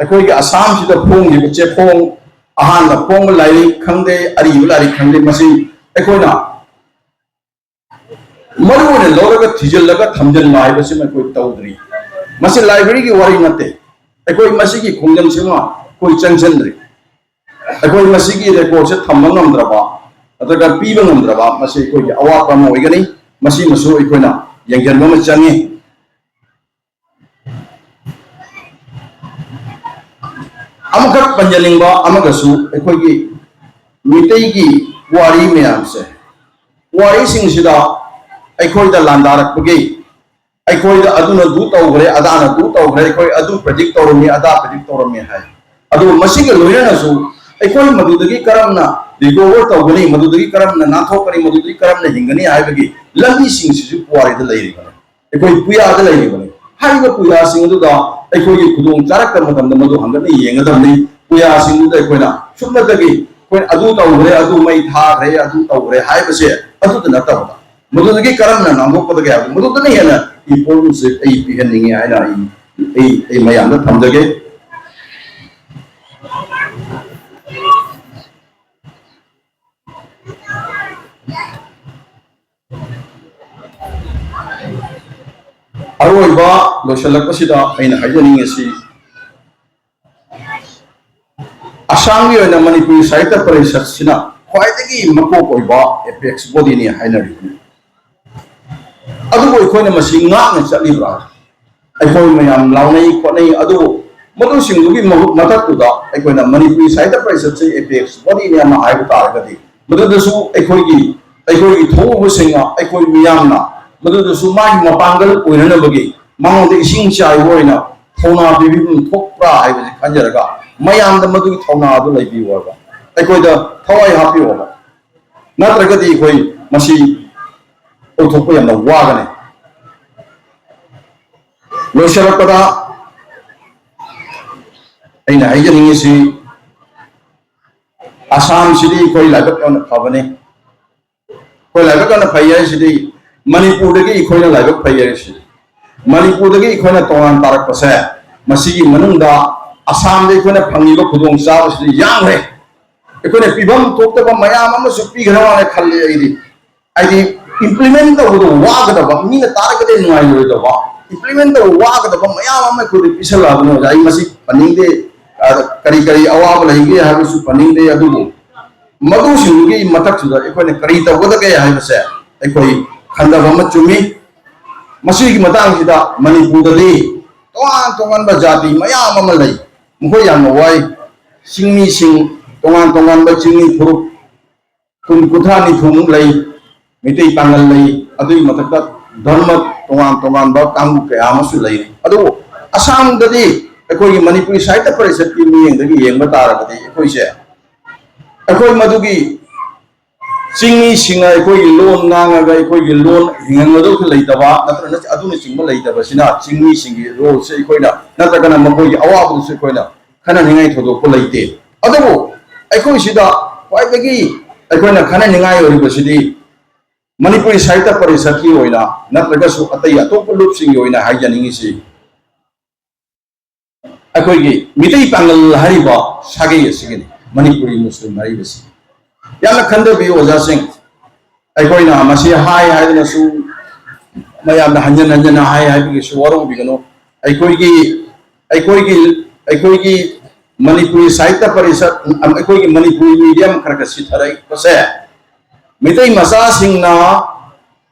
ꯑꯩꯈꯣꯏꯒꯤ ꯑꯁꯥꯝꯁꯤꯗ ꯐꯣꯡꯈꯤꯕ ꯆꯦꯐꯣꯡ, ꯑꯍꯥꯟꯕ ꯐꯣꯡꯕ ꯂꯥꯏꯔꯤꯛ ꯈꯪꯗꯦ, ꯑꯔꯤꯕ ꯂꯥꯏꯔꯤꯛ ꯈꯪꯗꯦ, ꯃꯁꯤ ꯑꯩꯈꯣꯏꯅ ꯃꯔꯨ ꯑꯣꯏꯅ ꯂꯧꯔꯒ ꯊꯤꯖꯤꯜꯂꯒ ꯊꯝꯖꯤꯟꯕ ꯍꯥꯏꯕꯁꯤꯃ ꯑꯩꯈꯣꯏ ꯇꯧꯗ꯭ꯔꯤ꯫ ꯃꯁꯤ ꯂꯥꯏꯕ꯭ꯔꯦꯔꯤꯒꯤ ꯋꯥꯔꯤ ꯅꯠꯇꯦ꯫ ꯑꯩꯈꯣꯏ ꯃꯁꯤꯒꯤ ꯈꯣꯡꯖꯪꯁꯤꯃ ꯑꯩꯈꯣꯏ ꯆꯪꯁꯤꯟꯗ꯭ꯔꯤ꯫ ꯑꯩꯈꯣꯏ ꯃꯁꯤꯒꯤ ꯔꯦꯀꯣꯔꯠꯁꯦ ꯊꯝꯕ ꯉꯝꯗ꯭ꯔꯕ ꯅꯠꯇ꯭ꯔꯒ ꯄꯤꯕ ꯉꯝꯗ꯭ꯔꯕ, ꯃꯁꯤ ꯑꯩꯈꯣꯏꯒꯤ ꯑꯋꯥꯠꯄ ꯑꯃ ꯑꯣꯏꯒꯅꯤ꯫ ꯃꯁꯤꯃꯁꯨ ꯑꯩꯈꯣꯏꯅ ꯌꯦꯡꯁꯤꯟꯕ ꯑꯃ ꯆꯪꯉꯤ꯫ ꯑꯃꯈꯛ ꯄꯟꯖꯅꯤꯡꯕ ꯑꯃꯒꯁꯨ, ꯑꯩꯈꯣꯏꯒꯤ ꯃꯤꯇꯩꯒꯤ ꯋꯥꯔꯤ ꯃꯌꯥꯝꯁꯦ, ꯋꯥꯔꯤꯁꯤꯡꯁꯤꯗ ꯑꯩꯈꯣꯏꯗ ꯂꯥꯟꯗꯥꯔꯛꯄꯒꯤ, ꯑꯩꯈꯣꯏꯗ ꯑꯗꯨꯅ ꯑꯗꯨ ꯇꯧꯈ꯭ꯔꯦ, ꯑꯗꯥꯅ ꯑꯗꯨ ꯇꯧꯈ꯭ꯔꯦ, ꯑꯩꯈꯣꯏ ꯑꯗꯨ ꯄ꯭ꯔꯤꯗꯤꯛ ꯇꯧꯔꯝꯃꯤ, ꯑꯗꯥ ꯄ꯭ꯔꯤꯗꯤꯛ ꯇꯧꯔꯝꯃꯤ ꯍꯥꯏ꯫ ꯑꯗꯨ ꯃꯁꯤꯒ ꯂꯣꯏꯅꯅꯁꯨ ꯑꯩꯈꯣꯏ ꯃꯗꯨꯗꯒꯤ ꯀꯔꯝꯅ ꯔꯤꯀꯣꯚꯔ ꯇꯧꯒꯅꯤ, ꯃꯗꯨꯗꯒꯤ ꯀꯔꯝꯅ ꯅꯥꯟꯊꯣꯛꯀꯅꯤ, ꯃꯗꯨꯗꯒꯤ ꯀꯔꯝꯅ ꯍꯤꯡꯒꯅꯤ ꯍꯥꯏꯕꯒꯤ ꯂꯝꯕꯤꯁꯤꯡꯁꯤꯁꯨ ꯄꯨꯋꯥꯔꯤꯗ ꯂꯩꯔꯤꯕꯅꯤ꯫ ꯑꯩꯈꯣꯏ ꯄꯨꯌꯥꯗ ꯂꯩꯔꯤꯕꯅꯤ꯫ ꯍꯥꯏꯔꯤꯕ ꯄꯨꯌꯥꯁꯤꯡ ꯑꯗꯨꯗ ꯑꯩꯈꯣꯏꯒꯤ ꯈꯨꯗꯣꯡ ꯆꯥꯔꯛꯇꯕ ꯃꯇꯝꯗ ꯃꯗꯨ ꯍꯟꯒꯠꯅ ꯌꯦꯡꯒꯗꯕꯅꯤ꯫ ꯄꯨꯌꯥꯁꯤꯡꯗꯨꯗ ꯑꯩꯈꯣꯏꯅ ꯁꯨꯞꯅꯇꯒꯤ ꯑꯩꯈꯣꯏꯅ ꯑꯗꯨ ꯇꯧꯈ꯭ꯔꯦ, ꯑꯗꯨ ꯃꯩ ꯊꯥꯈ꯭ꯔꯦ, ꯑꯗꯨ ꯇꯧꯈ꯭ꯔꯦ ꯍꯥꯏꯕꯁꯦ ꯑꯗꯨꯗ ꯅꯠꯇꯕ, ꯃꯗꯨꯗꯒꯤ ꯀꯔꯝꯅ ꯅꯥꯟꯊꯣꯛꯀꯗꯒꯦ ꯍꯥꯏꯕꯗꯨ, ꯃꯗꯨꯗꯅ ꯍꯦꯟꯅ importance ꯑꯩ ꯄꯤꯍꯟꯅꯤꯡꯉꯤ ꯍꯥꯏꯅ ꯑꯩ, ꯑꯩ, ꯑꯩ ꯃꯌꯥꯝꯗ ꯊꯝꯖꯒꯦ꯫ ꯑꯔꯣꯏꯕ ꯂꯣꯏꯁꯤꯜꯂꯛꯄꯁꯤꯗ ꯑꯩꯅ ꯍꯥꯏꯖꯅꯤꯡꯉꯤꯁꯤ, ꯑꯁꯥꯝꯒꯤ ꯑꯣꯏꯅ ꯃꯅꯤꯄꯨꯔꯤ ꯁꯥꯍꯤꯇ꯭ꯌ ꯄꯔꯤꯁꯠꯁꯤꯅ ꯈ꯭ꯋꯥꯏꯗꯒꯤ ꯃꯀꯣꯛ ꯑꯣꯏꯕ apex bodyꯅꯤ ꯍꯥꯏꯅꯔꯤꯕꯅꯤ꯫ ꯑꯗꯨꯕꯨ ꯑꯩꯈꯣꯏꯅ ꯃꯁꯤ ꯉꯥꯛꯅ ꯆꯠꯂꯤꯕ꯭ꯔꯥ? ꯑꯩꯈꯣꯏ ꯃꯌꯥꯝ ꯂꯥꯎꯅꯩ ꯈꯣꯠꯅꯩ, ꯑꯗꯨꯕꯨ ꯃꯗꯨꯁꯤꯡꯗꯨꯒꯤ ꯃꯍꯨꯠ ꯃꯊꯛꯇꯨꯗ ꯑꯩꯈꯣꯏꯅ ꯃꯅꯤꯄꯨꯔꯤ ꯁꯥꯍꯤꯇ꯭ꯌ ꯄꯔꯤꯁꯠꯁꯤ apex bodyꯅꯤ ꯑꯃ ꯍꯥꯏꯕ ꯇꯥꯔꯒꯗꯤ, ꯃꯗꯨꯗꯁꯨ ꯑꯩꯈꯣꯏꯒꯤ, ꯑꯩꯈꯣꯏꯒꯤ ꯊꯣꯛꯎꯕꯁꯤꯡꯅ, ꯑꯩꯈꯣꯏ ꯃꯤꯌꯥꯝꯅ ꯃꯗꯨꯗꯁꯨ ꯃꯥꯒꯤ ꯃꯄꯥꯡꯒꯜ ꯑꯣꯏꯅꯅꯕꯒꯤ ꯃꯉꯣꯟꯗ ꯏꯁꯤꯡ ꯆꯥꯏꯕ ꯑꯣꯏꯅ ꯊꯧꯅꯥ ꯄꯤꯕꯤꯐꯝ ꯊꯣꯛꯄ꯭ꯔꯥ ꯍꯥꯏꯕꯁꯤ ꯈꯟꯖꯔꯒ, ꯃꯌꯥꯝꯗ ꯃꯗꯨꯒꯤ ꯊꯧꯅꯥ ꯑꯗꯨ ꯂꯩꯕꯤꯌꯨ ꯍꯥꯏꯕ, ꯑꯩꯈꯣꯏꯗ ꯊꯋꯥꯏ ꯍꯥꯞꯄꯤꯌꯨ ꯍꯥꯏꯕ꯫ ꯅꯠꯇ꯭ꯔꯒꯗꯤ ꯑꯩꯈꯣꯏ ꯃꯁꯤ ꯑꯣꯏꯊꯣꯛꯄ ꯌꯥꯝꯅ ꯋꯥꯒꯅꯤ꯫ ꯂꯣꯏꯁꯤꯜꯂꯛꯄꯗ ꯑꯩꯅ ꯍꯥꯏꯖꯅꯤꯡꯉꯤꯁꯤ, ꯑꯁꯥꯝꯁꯤꯗꯤ ꯑꯩꯈꯣꯏ ꯂꯥꯏꯕꯛ ꯌꯥꯝꯅ ꯐꯕꯅꯤ꯫ ꯑꯩꯈꯣꯏ ꯂꯥꯏꯕꯛ ꯌꯥꯝꯅ ꯐꯩ ꯍꯥꯏꯁꯤꯗꯤ ꯃꯅꯤꯄꯨꯔꯗꯒꯤ ꯑꯩꯈꯣꯏꯅ ꯂꯥꯏꯕꯛ ꯐꯩ ꯍꯥꯏꯁꯤꯅꯤ꯫ ꯃꯅꯤꯄꯨꯔꯗꯒꯤ ꯑꯩꯈꯣꯏꯅ ꯇꯣꯉꯥꯟ ꯇꯥꯔꯛꯄꯁꯦ, ꯃꯁꯤꯒꯤ ꯃꯅꯨꯡꯗ ꯑꯁꯥꯝꯗ ꯑꯩꯈꯣꯏꯅ ꯐꯪꯉꯤꯕ ꯈꯨꯗꯣꯡꯆꯥꯕꯁꯤꯗꯤ ꯌꯥꯝꯈ꯭ꯔꯦ꯫ ꯑꯩꯈꯣꯏꯅ ꯄꯤꯐꯝ ꯊꯣꯛꯇꯕ ꯃꯌꯥꯝ ꯑꯃꯁꯨ ꯄꯤꯈ꯭ꯔ ꯃꯥꯜꯂꯦ ꯈꯜꯂꯤ ꯑꯩꯗꯤ꯫ ꯍꯥꯏꯗꯤ implement ꯇꯧꯕꯗꯣ ꯋꯥꯒꯗꯕ, ꯃꯤꯅ ꯇꯥꯔꯒꯗꯤ ꯅꯨꯡꯉꯥꯏꯔꯣꯏꯗꯕ, implement ꯇꯧꯕ ꯋꯥꯒꯗꯕ ꯃꯌꯥꯝ ꯑꯃ ꯑꯩꯈꯣꯏꯗ ꯄꯤꯁꯜꯂꯛꯑꯕꯅꯤ ꯑꯣꯖꯥ꯫ ꯑꯩ ꯃꯁꯤ ꯄꯟꯅꯤꯡꯗꯦ, ꯑ, ꯀꯔꯤ ꯀꯔꯤ ꯑꯋꯥꯕ ꯂꯩꯒꯦ ꯍꯥꯏꯕꯁꯨ ꯄꯟꯅꯤꯡꯗꯦ, ꯑꯗꯨꯕꯨ ꯃꯗꯨꯁꯤꯡꯗꯨꯒꯤ ꯃꯊꯛꯁꯤꯗ ꯑꯩꯈꯣꯏꯅ ꯀꯔꯤ ꯇꯧꯒꯗꯒꯦ ꯍꯥꯏꯕꯁꯦ ꯑꯩꯈꯣꯏ ꯈꯟꯊꯕ ꯑꯃ ꯆꯨꯝꯃꯤ꯫ ꯃꯁꯤꯒꯤ ꯃꯇꯥꯡꯁꯤꯗ ꯃꯅꯤꯄꯨꯔꯗꯗꯤ ꯇꯣꯉꯥꯟ ꯇꯣꯉꯥꯟꯕ ꯖꯥꯇꯤ ꯃꯌꯥꯝ ꯑꯃ ꯂꯩ, ꯃꯈꯣꯏ ꯌꯥꯝꯅ ꯋꯥꯏ꯫ ꯆꯤꯡꯃꯤꯁꯤꯡ, ꯇꯣꯉꯥꯟ ꯇꯣꯉꯥꯟꯕ ꯆꯤꯡꯃꯤ ꯐꯨꯔꯨꯞ ꯀꯨꯟ, ꯀꯨꯟꯊ꯭ꯔꯥ, ꯅꯤꯐꯨꯃꯨꯛ ꯂꯩ꯫ ꯃꯩꯇꯩ ꯄꯥꯉꯜ ꯂꯩ, ꯑꯗꯨꯒꯤ ꯃꯊꯛꯇ ꯙꯔꯃ ꯇꯣꯉꯥꯟ ꯇꯣꯉꯥꯟꯕ ꯀꯥꯡꯂꯨꯞ ꯀꯌꯥ ꯑꯃꯁꯨ ꯂꯩꯔꯤ꯫ ꯑꯗꯨꯕꯨ ꯑꯁꯥꯝꯗꯗꯤ ꯑꯩꯈꯣꯏꯒꯤ ꯃꯅꯤꯄꯨꯔꯤ ꯁꯥꯍꯤꯇ꯭ꯌ ꯄꯔꯤꯁꯠꯀꯤ ꯃꯤꯠꯌꯦꯡꯗꯒꯤ ꯌꯦꯡꯕ ꯇꯥꯔꯒꯗꯤ ꯑꯩꯈꯣꯏꯁꯦ, ꯑꯩꯈꯣꯏ ꯃꯗꯨꯒꯤ ꯆꯤꯡꯃꯤꯁꯤꯡꯅ ꯑꯩꯈꯣꯏꯒꯤ ꯂꯣꯟ ꯉꯥꯡꯉꯒ ꯑꯩꯈꯣꯏꯒꯤ ꯂꯣꯟ ꯍꯤꯡꯍꯟꯒꯗꯧꯁꯨ ꯂꯩꯇꯕ, ꯅꯠꯇ꯭ꯔꯒ ꯑꯗꯨꯅꯆꯤꯡꯕ ꯂꯩꯇꯕꯁꯤꯅ ꯆꯤꯡꯃꯤꯁꯤꯡꯒꯤ ꯔꯣꯜꯁꯦ ꯑꯩꯈꯣꯏꯅ, ꯅꯠꯇ꯭ꯔꯒꯅ ꯃꯈꯣꯏꯒꯤ ꯑꯋꯥꯕꯗꯨꯁꯨ ꯑꯩꯈꯣꯏꯅ ꯈꯟꯅꯅꯤꯡꯉꯥꯏ ꯊꯣꯏꯗꯣꯛꯄ ꯂꯩꯇꯦ꯫ ꯑꯗꯨꯕꯨ ꯑꯩꯈꯣꯏ ꯁꯤꯗ ꯈ꯭ꯋꯥꯏꯗꯒꯤ ꯑꯩꯈꯣꯏꯅ ꯈꯟꯅꯅꯤꯡꯉꯥꯏ ꯑꯣꯏꯔꯤꯕꯁꯤꯗꯤ ꯃꯅꯤꯄꯨꯔꯤ ꯁꯥꯍꯤꯇ꯭ꯌ ꯄꯔꯤꯁꯠꯀꯤ ꯑꯣꯏꯅ ꯅꯠꯇ꯭ꯔꯒꯁꯨ ꯑꯇꯩ ꯑꯇꯣꯞꯄ ꯂꯨꯞꯁꯤꯡꯒꯤ ꯑꯣꯏꯅ ꯍꯥꯏꯖꯅꯤꯡꯉꯤꯁꯤ, ꯑꯩꯈꯣꯏꯒꯤ ꯃꯤꯇꯩ ꯄꯥꯉꯜ ꯍꯥꯏꯔꯤꯕ ꯁꯥꯒꯩ ꯑꯁꯤꯒꯤꯅꯤ, ꯃꯅꯤꯄꯨꯔꯤ ꯃꯨꯁꯂꯤꯝ ꯍꯥꯏꯔꯤꯕꯁꯤ꯫ ꯌꯥꯝꯅ ꯈꯟꯊꯕꯤꯌꯨ ꯑꯣꯖꯥꯁꯤꯡ, ꯑꯩꯈꯣꯏꯅ ꯃꯁꯤ ꯍꯥꯏ ꯍꯥꯏꯗꯅꯁꯨ ꯃꯌꯥꯝꯅ ꯍꯟꯖꯟ ꯍꯟꯖꯟꯅ ꯍꯥꯏ ꯍꯥꯏꯕꯒꯤꯁꯨ ꯋꯥꯔꯧꯕꯤꯒꯅꯨ꯫ ꯑꯩꯈꯣꯏꯒꯤ, ꯑꯩꯈꯣꯏꯒꯤ, ꯑꯩꯈꯣꯏꯒꯤ ꯃꯅꯤꯄꯨꯔꯤ ꯁꯥꯍꯤꯇ꯭ꯌ ꯄꯔꯤꯁꯠ, ꯑꯩꯈꯣꯏꯒꯤ ꯃꯅꯤꯄꯨꯔꯤ ꯃꯤꯗꯤꯌꯝ ꯈꯔ ꯈꯔ ꯁꯤꯊꯔꯛꯄꯁꯦ ꯃꯩꯇꯩ ꯃꯆꯥꯁꯤꯡꯅ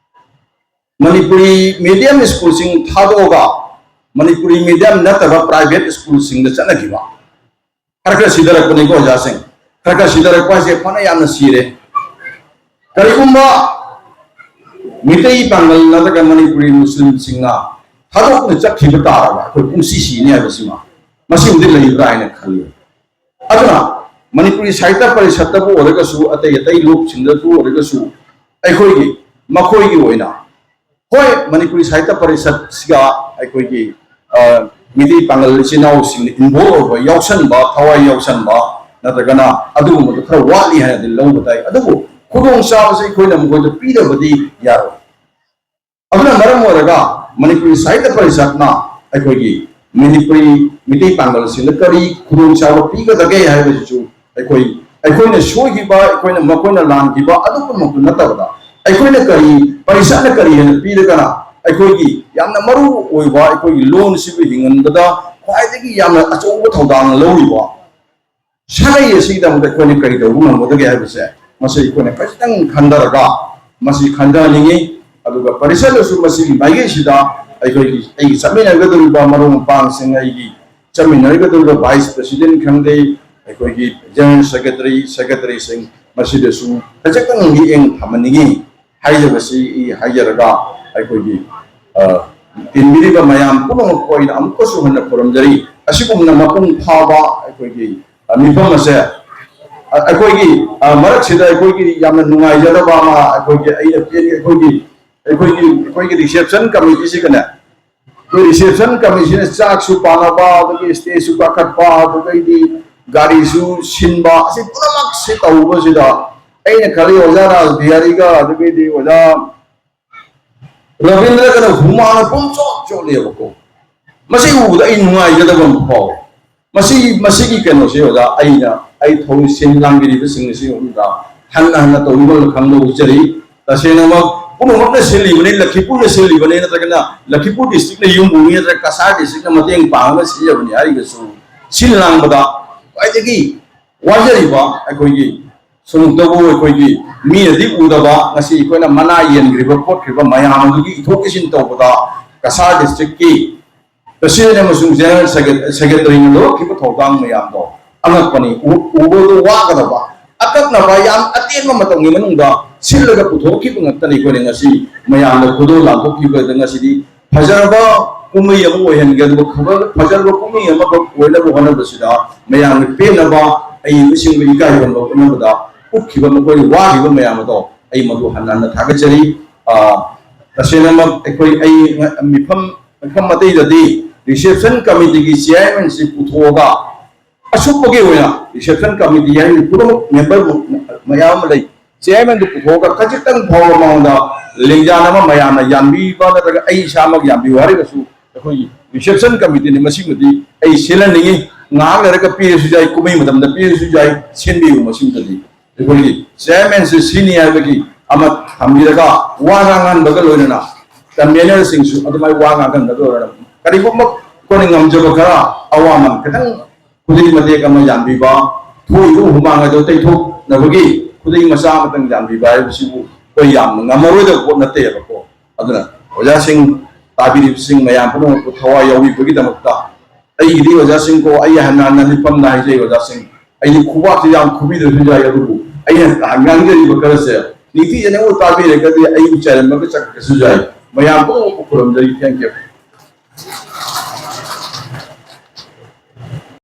ꯃꯅꯤꯄꯨꯔꯤ ꯃꯤꯗꯤꯌꯝ ꯁ꯭ꯀꯨꯜꯁꯤꯡ ꯊꯥꯗꯣꯛꯑꯒ ꯃꯅꯤꯄꯨꯔꯤ ꯃꯤꯗꯤꯌꯝ ꯅꯠꯇꯕ ꯄ꯭ꯔꯥꯏꯚꯦꯠ ꯁ꯭ꯀꯨꯜꯁꯤꯡꯗ ꯆꯠꯅꯈꯤꯕ꯫ ꯈꯔ ꯈꯔ ꯁꯤꯊꯔꯛꯄꯅꯤꯀꯣ ꯑꯣꯖꯥꯁꯤꯡ꯫ ꯈꯔ ꯈꯔ ꯁꯤꯊꯔꯛꯄ ꯍꯥꯏꯁꯦ ꯐꯅ ꯌꯥꯝꯅ ꯁꯤꯔꯦ꯫ ꯀꯔꯤꯒꯨꯝꯕ ꯃꯤꯇꯩ ꯄꯥꯉꯜ ꯅꯠꯇ꯭ꯔꯒ ꯃꯅꯤꯄꯨꯔꯤ ꯃꯨꯁꯂꯤꯝꯁꯤꯡꯅ ꯊꯥꯗꯣꯛꯅ ꯆꯠꯈꯤꯕ ꯇꯥꯔꯕ ꯑꯩꯈꯣꯏ ꯄꯨꯟꯁꯤ ꯁꯤꯅꯤ ꯍꯥꯏꯕꯁꯤꯃ ꯃꯁꯤꯃꯗꯤ ꯂꯩꯕ꯭ꯔꯥ ꯍꯥꯏꯅ ꯈꯜꯂꯤ꯫ ꯑꯗꯨꯅ ꯃꯅꯤꯄꯨꯔꯤ ꯁꯥꯍꯤꯇ꯭ꯌ ꯄꯔꯤꯁꯠꯇꯕꯨ ꯑꯣꯏꯔꯒꯁꯨ, ꯑꯇꯩ ꯑꯇꯩ ꯂꯨꯞꯁꯤꯡꯗꯕꯨ ꯑꯣꯏꯔꯒꯁꯨ, ꯑꯩꯈꯣꯏꯒꯤ, ꯃꯈꯣꯏꯒꯤ ꯑꯣꯏꯅ, ꯍꯣꯏ, ꯃꯅꯤꯄꯨꯔꯤ ꯁꯥꯍꯤꯇ꯭ꯌ ꯄꯔꯤꯁꯠꯁꯤꯒ ꯑꯩꯈꯣꯏꯒꯤ ꯃꯤꯇꯩ ꯄꯥꯡꯒꯜ ꯏꯆꯤꯟ ꯏꯅꯥꯎꯁꯤꯡꯅ ꯏꯟꯚꯣꯜꯕ ꯑꯣꯏꯕ, ꯌꯥꯎꯁꯟꯕ, ꯊꯋꯥꯏ ꯌꯥꯎꯁꯟꯕ, ꯅꯠꯇ꯭ꯔꯒꯅ ꯑꯗꯨꯒꯨꯝꯕꯗꯣ ꯈꯔ ꯋꯥꯠꯂꯤ ꯍꯥꯏꯅꯗꯤ ꯂꯧꯕ ꯇꯥꯏ꯫ ꯑꯗꯨꯕꯨ ꯈꯨꯗꯣꯡꯆꯥꯕꯁꯦ ꯑꯩꯈꯣꯏꯅ ꯃꯈꯣꯏꯗ ꯄꯤꯗꯕꯗꯤ ꯌꯥꯔꯣꯏ꯫ ꯑꯗꯨꯅ ꯃꯔꯝ ꯑꯣꯏꯔꯒ ꯃꯅꯤꯄꯨꯔꯤ ꯁꯥꯍꯤꯇ꯭ꯌ ꯄꯔꯤꯁꯠꯅ ꯑꯩꯈꯣꯏꯒꯤ ꯃꯅꯤꯄꯨꯔꯤ ꯃꯤꯇꯩ ꯄꯥꯡꯒꯜꯁꯤꯡꯗ ꯀꯔꯤ ꯈꯨꯗꯣꯡꯆꯥꯕ ꯄꯤꯒꯗꯒꯦ ꯍꯥꯏꯕꯁꯤꯁꯨ ꯑꯩꯈꯣꯏ, ꯑꯩꯈꯣꯏꯅ ꯁꯣꯏꯈꯤꯕ, ꯑꯩꯈꯣꯏꯅ, ꯃꯈꯣꯏꯅ ꯂꯥꯟꯈꯤꯕ ꯑꯗꯨ ꯄꯨꯝꯅꯃꯛꯇꯨ ꯅꯠꯇꯕꯗ, ꯑꯩꯈꯣꯏꯅ ꯀꯔꯤ, ꯄꯔꯤꯁꯠꯅ ꯀꯔꯤ ꯍꯦꯟꯅ ꯄꯤꯔꯒꯅ ꯑꯩꯈꯣꯏꯒꯤ ꯌꯥꯝꯅ ꯃꯔꯨ ꯑꯣꯏꯕ ꯑꯩꯈꯣꯏꯒꯤ ꯂꯣꯟꯁꯤꯕꯨ ꯍꯤꯡꯍꯟꯕꯗ ꯈ꯭ꯋꯥꯏꯗꯒꯤ ꯌꯥꯝꯅ ꯑꯆꯧꯕ ꯊꯧꯗꯥꯡ ꯂꯧꯔꯤꯕ ꯁꯥꯒꯩ ꯑꯁꯤꯒꯤꯗꯃꯛꯇ ꯑꯩꯈꯣꯏꯅ ꯀꯔꯤ ꯇꯧꯕ ꯉꯝꯒꯗꯒꯦ ꯍꯥꯏꯕꯁꯦ, ꯃꯁꯤ ꯑꯩꯈꯣꯏꯅ ꯈꯖꯤꯛꯇꯪ ꯈꯟꯊꯔꯒ ꯃꯁꯤ ꯈꯟꯊꯍꯟꯅꯤꯡꯉꯤ꯫ ꯑꯗꯨꯒ ꯄꯔꯤꯁꯠꯇꯁꯨ ꯃꯁꯤꯒꯤ ꯃꯥꯏꯀꯩꯁꯤꯗ ꯑꯩꯈꯣꯏꯒꯤ, ꯑꯩꯒꯤ ꯆꯠꯃꯤꯟꯅꯒꯗꯧꯔꯤꯕ ꯃꯔꯨꯞ ꯃꯄꯥꯡꯁꯤꯡ, ꯑꯩꯒꯤ ꯆꯠꯃꯤꯟꯅꯔꯒꯗꯧꯔꯤꯕ ꯚꯥꯏꯁ ꯄ꯭ꯔꯦꯁꯤꯗꯦꯟ ꯈꯪꯗꯦ, ꯑꯩꯈꯣꯏꯒꯤ ꯖꯦꯅꯔꯦꯜ ꯁꯦꯀ꯭ꯔꯦꯇꯔꯤ, ꯁꯦꯀ꯭ꯔꯦꯇꯔꯤꯁꯤꯡ, ꯃꯁꯤꯗꯁꯨ ꯈꯖꯤꯛꯇꯪ ꯃꯤꯠꯌꯦꯡ ꯊꯝꯍꯟꯅꯤꯡꯉꯤ ꯍꯥꯏꯖꯕꯁꯤ ꯑꯩ ꯍꯥꯏꯖꯔꯒ, ꯑꯩꯈꯣꯏꯒꯤ, ꯑ, ꯇꯤꯟꯕꯤꯔꯤꯕ ꯃꯌꯥꯝ ꯄꯨꯝꯅꯃꯛꯄꯨ ꯑꯩꯅ ꯑꯃꯨꯛꯀꯁꯨ ꯍꯟꯅ ꯈꯨꯔꯨꯝꯖꯔꯤ꯫ ꯑꯁꯤꯒꯨꯝꯅ ꯃꯄꯨꯡ ꯐꯥꯕ ꯑꯩꯈꯣꯏꯒꯤ, ꯑ, ꯃꯤꯐꯝ ꯑꯁꯦ, ꯑ, ꯑꯩꯈꯣꯏꯒꯤ, ꯑ, ꯃꯔꯛꯁꯤꯗ ꯑꯩꯈꯣꯏꯒꯤ ꯌꯥꯝꯅ ꯅꯨꯡꯉꯥꯏꯖꯗꯕ ꯑꯃ, ꯑꯩꯈꯣꯏꯒꯤ, ꯑꯩꯅ ꯄꯦꯟ-, ꯑꯩꯈꯣꯏꯒꯤ, ꯑꯩꯈꯣꯏꯒꯤ, ꯑꯩꯈꯣꯏꯒꯤ ꯔꯤꯁꯦꯞꯁꯟ ꯀꯃꯤꯇꯤꯁꯤꯒꯅꯦ, ꯑꯩꯈꯣꯏ ꯔꯤꯁꯦꯞꯁꯟ ꯀꯃꯤꯇꯤꯁꯤꯅ ꯆꯥꯛꯁꯨ ꯄꯥꯅꯕ, ꯑꯗꯨꯒꯤ ꯁ꯭ꯇꯦꯖꯁꯨ ꯀꯥꯈꯠꯄ, ꯑꯗꯨꯗꯩꯗꯤ ꯒꯥꯔꯤꯁꯨ ꯁꯤꯟꯕ, ꯑꯁꯤ ꯄꯨꯝꯅꯃꯛꯁꯤ ꯇꯧꯕꯁꯤꯗ ꯑꯩꯅ ꯈꯜꯂꯤ ꯑꯣꯖꯥ ꯔꯥꯖ ꯕꯤꯍꯥꯔꯤꯒ ꯑꯗꯨꯗꯒꯤꯗꯤ ꯑꯣꯖꯥ ꯔꯕꯤꯟꯗ꯭ꯔꯒꯅ ꯍꯨꯃꯥꯡꯅ ꯄꯨꯝꯆꯣꯠ ꯆꯣꯠꯂꯦꯕꯀꯣ꯫ ꯃꯁꯤ ꯎꯕꯗ ꯑꯩ ꯅꯨꯡꯉꯥꯏꯖꯗꯕ ꯑꯃ ꯐꯥꯎꯋꯦ꯫ ꯃꯁꯤ, ꯃꯁꯤꯒꯤ ꯀꯩꯅꯣꯁꯦ ꯑꯣꯖꯥ, ꯑꯩꯅ, ꯑꯩ ꯊꯧꯔꯤ ꯁꯤꯟ ꯂꯥꯡꯕꯤꯔꯤꯕꯁꯤꯡ ꯑꯁꯤ ꯎꯕꯗ ꯍꯟꯅ ꯍꯟꯅ ꯇꯧꯕꯤꯃꯜ ꯈꯪꯗꯧꯕ ꯎꯖꯔꯤ꯫ ꯇꯁꯦꯡꯅꯃꯛ ꯄꯨꯝꯅꯃꯛꯅ ꯁꯤꯜꯂꯤꯕꯅꯤ, ꯂꯈꯤꯄꯨꯔꯅ ꯁꯤꯜꯂꯤꯕꯅꯤ, ꯅꯠꯇ꯭ꯔꯒꯅ ꯂꯈꯤꯄꯨꯔ ꯗꯤꯁꯇ꯭ꯔꯤꯛꯅ ꯌꯨꯝꯕꯨꯅꯤ, ꯅꯠꯇ꯭ꯔꯒ ꯀꯁꯥꯔ ꯗꯤꯁꯇ꯭ꯔꯤꯛꯅ ꯃꯇꯦꯡ ꯄꯥꯡꯉꯒ ꯁꯤꯟꯖꯕꯅꯤ ꯍꯥꯏꯔꯒꯁꯨ, ꯁꯤꯜ ꯂꯥꯡꯕꯗ ꯈ꯭ꯋꯥꯏꯗꯒꯤ ꯋꯥꯖꯔꯤꯕ ꯑꯩꯈꯣꯏꯒꯤ ꯁꯣꯔꯣꯛꯇꯕꯨ ꯑꯩꯈꯣꯏꯒꯤ ꯃꯤꯅꯗꯤ ꯎꯗꯕ, ꯉꯁꯤ ꯑꯩꯈꯣꯏꯅ ꯃꯅꯥ ꯌꯦꯟꯈ꯭ꯔꯤꯕ ꯈꯣꯠꯈ꯭ꯔꯤꯕ ꯃꯌꯥꯝ ꯑꯗꯨꯒꯤ ꯏꯊꯣꯛ ꯏꯁꯤꯟ ꯇꯧꯕꯗ ꯀꯁꯥꯔ ꯗꯤꯁꯇ꯭ꯔꯤꯛꯀꯤ ꯄ꯭ꯔꯁꯤꯗꯦꯟ ꯑꯃꯁꯨꯡ ꯖꯦꯅꯔꯦꯜ ꯁꯦꯀ꯭ꯔꯦ-, ꯁꯦꯀ꯭ꯔꯦꯇꯔꯤꯅ ꯂꯧꯔꯛꯈꯤꯕ ꯊꯧꯗꯥꯡ ꯃꯌꯥꯝꯗꯣ ꯑꯉꯛꯄꯅꯤ꯫ ꯎ-, ꯎꯕꯗꯨ ꯋꯥꯒꯗꯕ, ꯑꯀꯛꯅꯕ ꯌꯥꯝ ꯑꯇꯦꯟꯕ ꯃꯇꯝꯒꯤ ꯃꯅꯨꯡꯗ ꯁꯤꯜꯂꯒ ꯄꯨꯊꯣꯛꯈꯤꯕ ꯉꯥꯛꯇꯅꯤ꯫ ꯑꯩꯈꯣꯏꯅ ꯉꯁꯤ ꯃꯌꯥꯝꯗ ꯈꯨꯗꯣꯜ ꯂꯥꯡꯊꯣꯛꯈꯤꯕꯗ ꯉꯁꯤꯗꯤ ꯐꯖꯔꯕ ꯀꯨꯝꯍꯩ ꯑꯃ ꯑꯣꯏꯍꯟꯒꯦ, ꯑꯗꯨꯒ ꯈꯕ-, ꯐꯖꯔꯕ ꯀꯨꯝꯍꯩ ꯑꯃꯈꯛ ꯑꯣꯏꯅꯕ ꯍꯣꯠꯅꯕꯁꯤꯗ ꯃꯌꯥꯝꯒꯤ ꯄꯦꯟꯅꯕ, ꯑꯏꯕꯁꯤꯡꯕꯨ ꯏꯀꯥꯏ ꯈꯨꯝꯅꯕ ꯍꯣꯠꯅꯕꯗ ꯎꯠꯈꯤꯕ ꯃꯈꯣꯏꯅ ꯋꯥꯈꯤꯕ ꯃꯌꯥꯝ ꯑꯗꯣ ꯑꯩ ꯃꯗꯨ ꯍꯟꯅ ꯍꯟꯅ ꯊꯥꯒꯠꯆꯔꯤ꯫ ꯑ, ꯇꯁꯦꯡꯅꯃꯛ ꯑꯩꯈꯣꯏ, ꯑꯩ ꯉ-, ꯃꯤꯐꯝ ꯃꯐꯝ ꯑꯇꯩꯗꯗꯤ reception committeeꯒꯤ chairmanꯁꯤ ꯄꯨꯊꯣꯛꯑꯒ ꯑꯁꯨꯛꯄꯒꯤ ꯑꯣꯏꯅ reception committee ꯍꯥꯏꯔꯤꯕ ꯄꯨꯝꯅꯃꯛ member ꯃꯌꯥꯝ ꯑꯃ ꯂꯩ꯫ Chairmanꯗꯨ ꯄꯨꯊꯣꯛꯑꯒ ꯈꯖꯤꯛꯇꯪ ꯐꯥꯎꯕ ꯃꯉꯣꯟꯗ ꯂꯦꯡꯖꯥꯟ ꯑꯃ ꯃꯌꯥꯝꯅ ꯌꯥꯟꯕꯤꯕ ꯅꯠꯇ꯭ꯔꯒ ꯑꯩ ꯏꯁꯥꯃꯛ ꯌꯥꯟꯕꯤꯌꯨ ꯍꯥꯏꯔꯒꯁꯨ ꯑꯩꯈꯣꯏꯒꯤ reception committeeꯅꯤ, ꯃꯁꯤꯃꯗꯤ ꯑꯩ ꯁꯤꯜꯍꯟꯅꯤꯡꯉꯤ꯫ ꯉꯥꯏꯍꯥꯛ ꯂꯩꯔꯒ ꯄꯤꯔꯁꯨ ꯌꯥꯏ, ꯀꯨꯝꯍꯩ ꯃꯇꯝꯗ ꯄꯤꯔꯁꯨ ꯌꯥꯏ, ꯁꯤꯟꯕꯤꯌꯨ꯫ ꯃꯁꯤꯃꯗꯤ ꯑꯩꯈꯣꯏꯒꯤ chairmanꯁꯤ ꯁꯤꯅꯤ ꯍꯥꯏꯕꯒꯤ ꯑꯃ ꯊꯝꯕꯤꯔꯒ ꯋꯥ ꯉꯥꯡꯍꯟꯕꯒ ꯂꯣꯏꯅꯅ convenerꯁꯤꯡꯁꯨ ꯑꯗꯨꯃꯥꯏꯅ ꯋꯥ ꯉꯥꯡꯍꯟꯕꯒ ꯂꯣꯏꯅꯅ ꯀꯔꯤꯒꯨꯝꯕ ꯑꯩꯈꯣꯏꯅ ꯉꯝꯖꯕ ꯈꯔ ꯑꯋꯥꯃꯟ ꯈꯤꯇꯪ ꯈꯨꯗꯩ ꯃꯇꯦꯛ ꯑꯃ ꯌꯥꯟꯕꯤꯕ, ꯊꯣꯛꯏꯕ ꯍꯨꯃꯥꯡ ꯑꯗꯨ ꯇꯩꯊꯣꯛꯅꯕꯒꯤ ꯈꯨꯗꯩ ꯃꯆꯥ ꯑꯃꯇꯪ ꯌꯥꯟꯕꯤꯕ ꯍꯥꯏꯕꯁꯤꯕꯨ ꯑꯩꯈꯣꯏ ꯌꯥꯝꯅ ꯉꯝꯃꯔꯣꯏꯗꯕ ꯄꯣꯠ ꯅꯠꯇꯦꯕꯀꯣ꯫ ꯑꯗꯨꯅ ꯑꯣꯖꯥꯁꯤꯡ, ꯇꯥꯕꯤꯔꯤꯕꯁꯤꯡ ꯃꯌꯥꯝ ꯄꯨꯝꯅꯃꯛꯄꯨ ꯊꯋꯥꯏ ꯌꯥꯎꯕꯤꯕꯒꯤꯗꯃꯛꯇ ꯑꯩꯒꯤꯗꯤ ꯑꯣꯖꯥꯁꯤꯡꯀꯣ, ꯑꯩ ꯍꯟꯅ ꯍꯟꯅ ꯃꯤꯐꯝꯗ ꯍꯥꯏꯖꯩ ꯑꯣꯖꯥꯁꯤꯡ, ꯑꯩꯗꯤ ꯈꯨꯕꯥꯛꯁꯤ ꯌꯥꯝ ꯈꯨꯕꯤꯗ꯭ꯔꯁꯨ ꯌꯥꯏ, ꯑꯗꯨꯕꯨ ꯑꯩꯅ ꯉꯥꯡꯖꯔꯤꯕ ꯈꯔꯁꯦ ꯅꯤꯡꯊꯤꯖꯅ ꯑꯃꯨꯛ ꯇꯥꯕꯤꯔꯒꯗꯤ ꯑꯩꯕꯨ ꯆꯩꯔꯝꯕꯒ ꯆꯠꯈ꯭ꯔꯁꯨ ꯌꯥꯏ꯫ ꯃꯌꯥꯝ ꯄꯨꯝꯅꯃꯛꯄꯨ ꯈꯨꯔꯨꯝꯖꯔꯤ꯫ Thank you꯫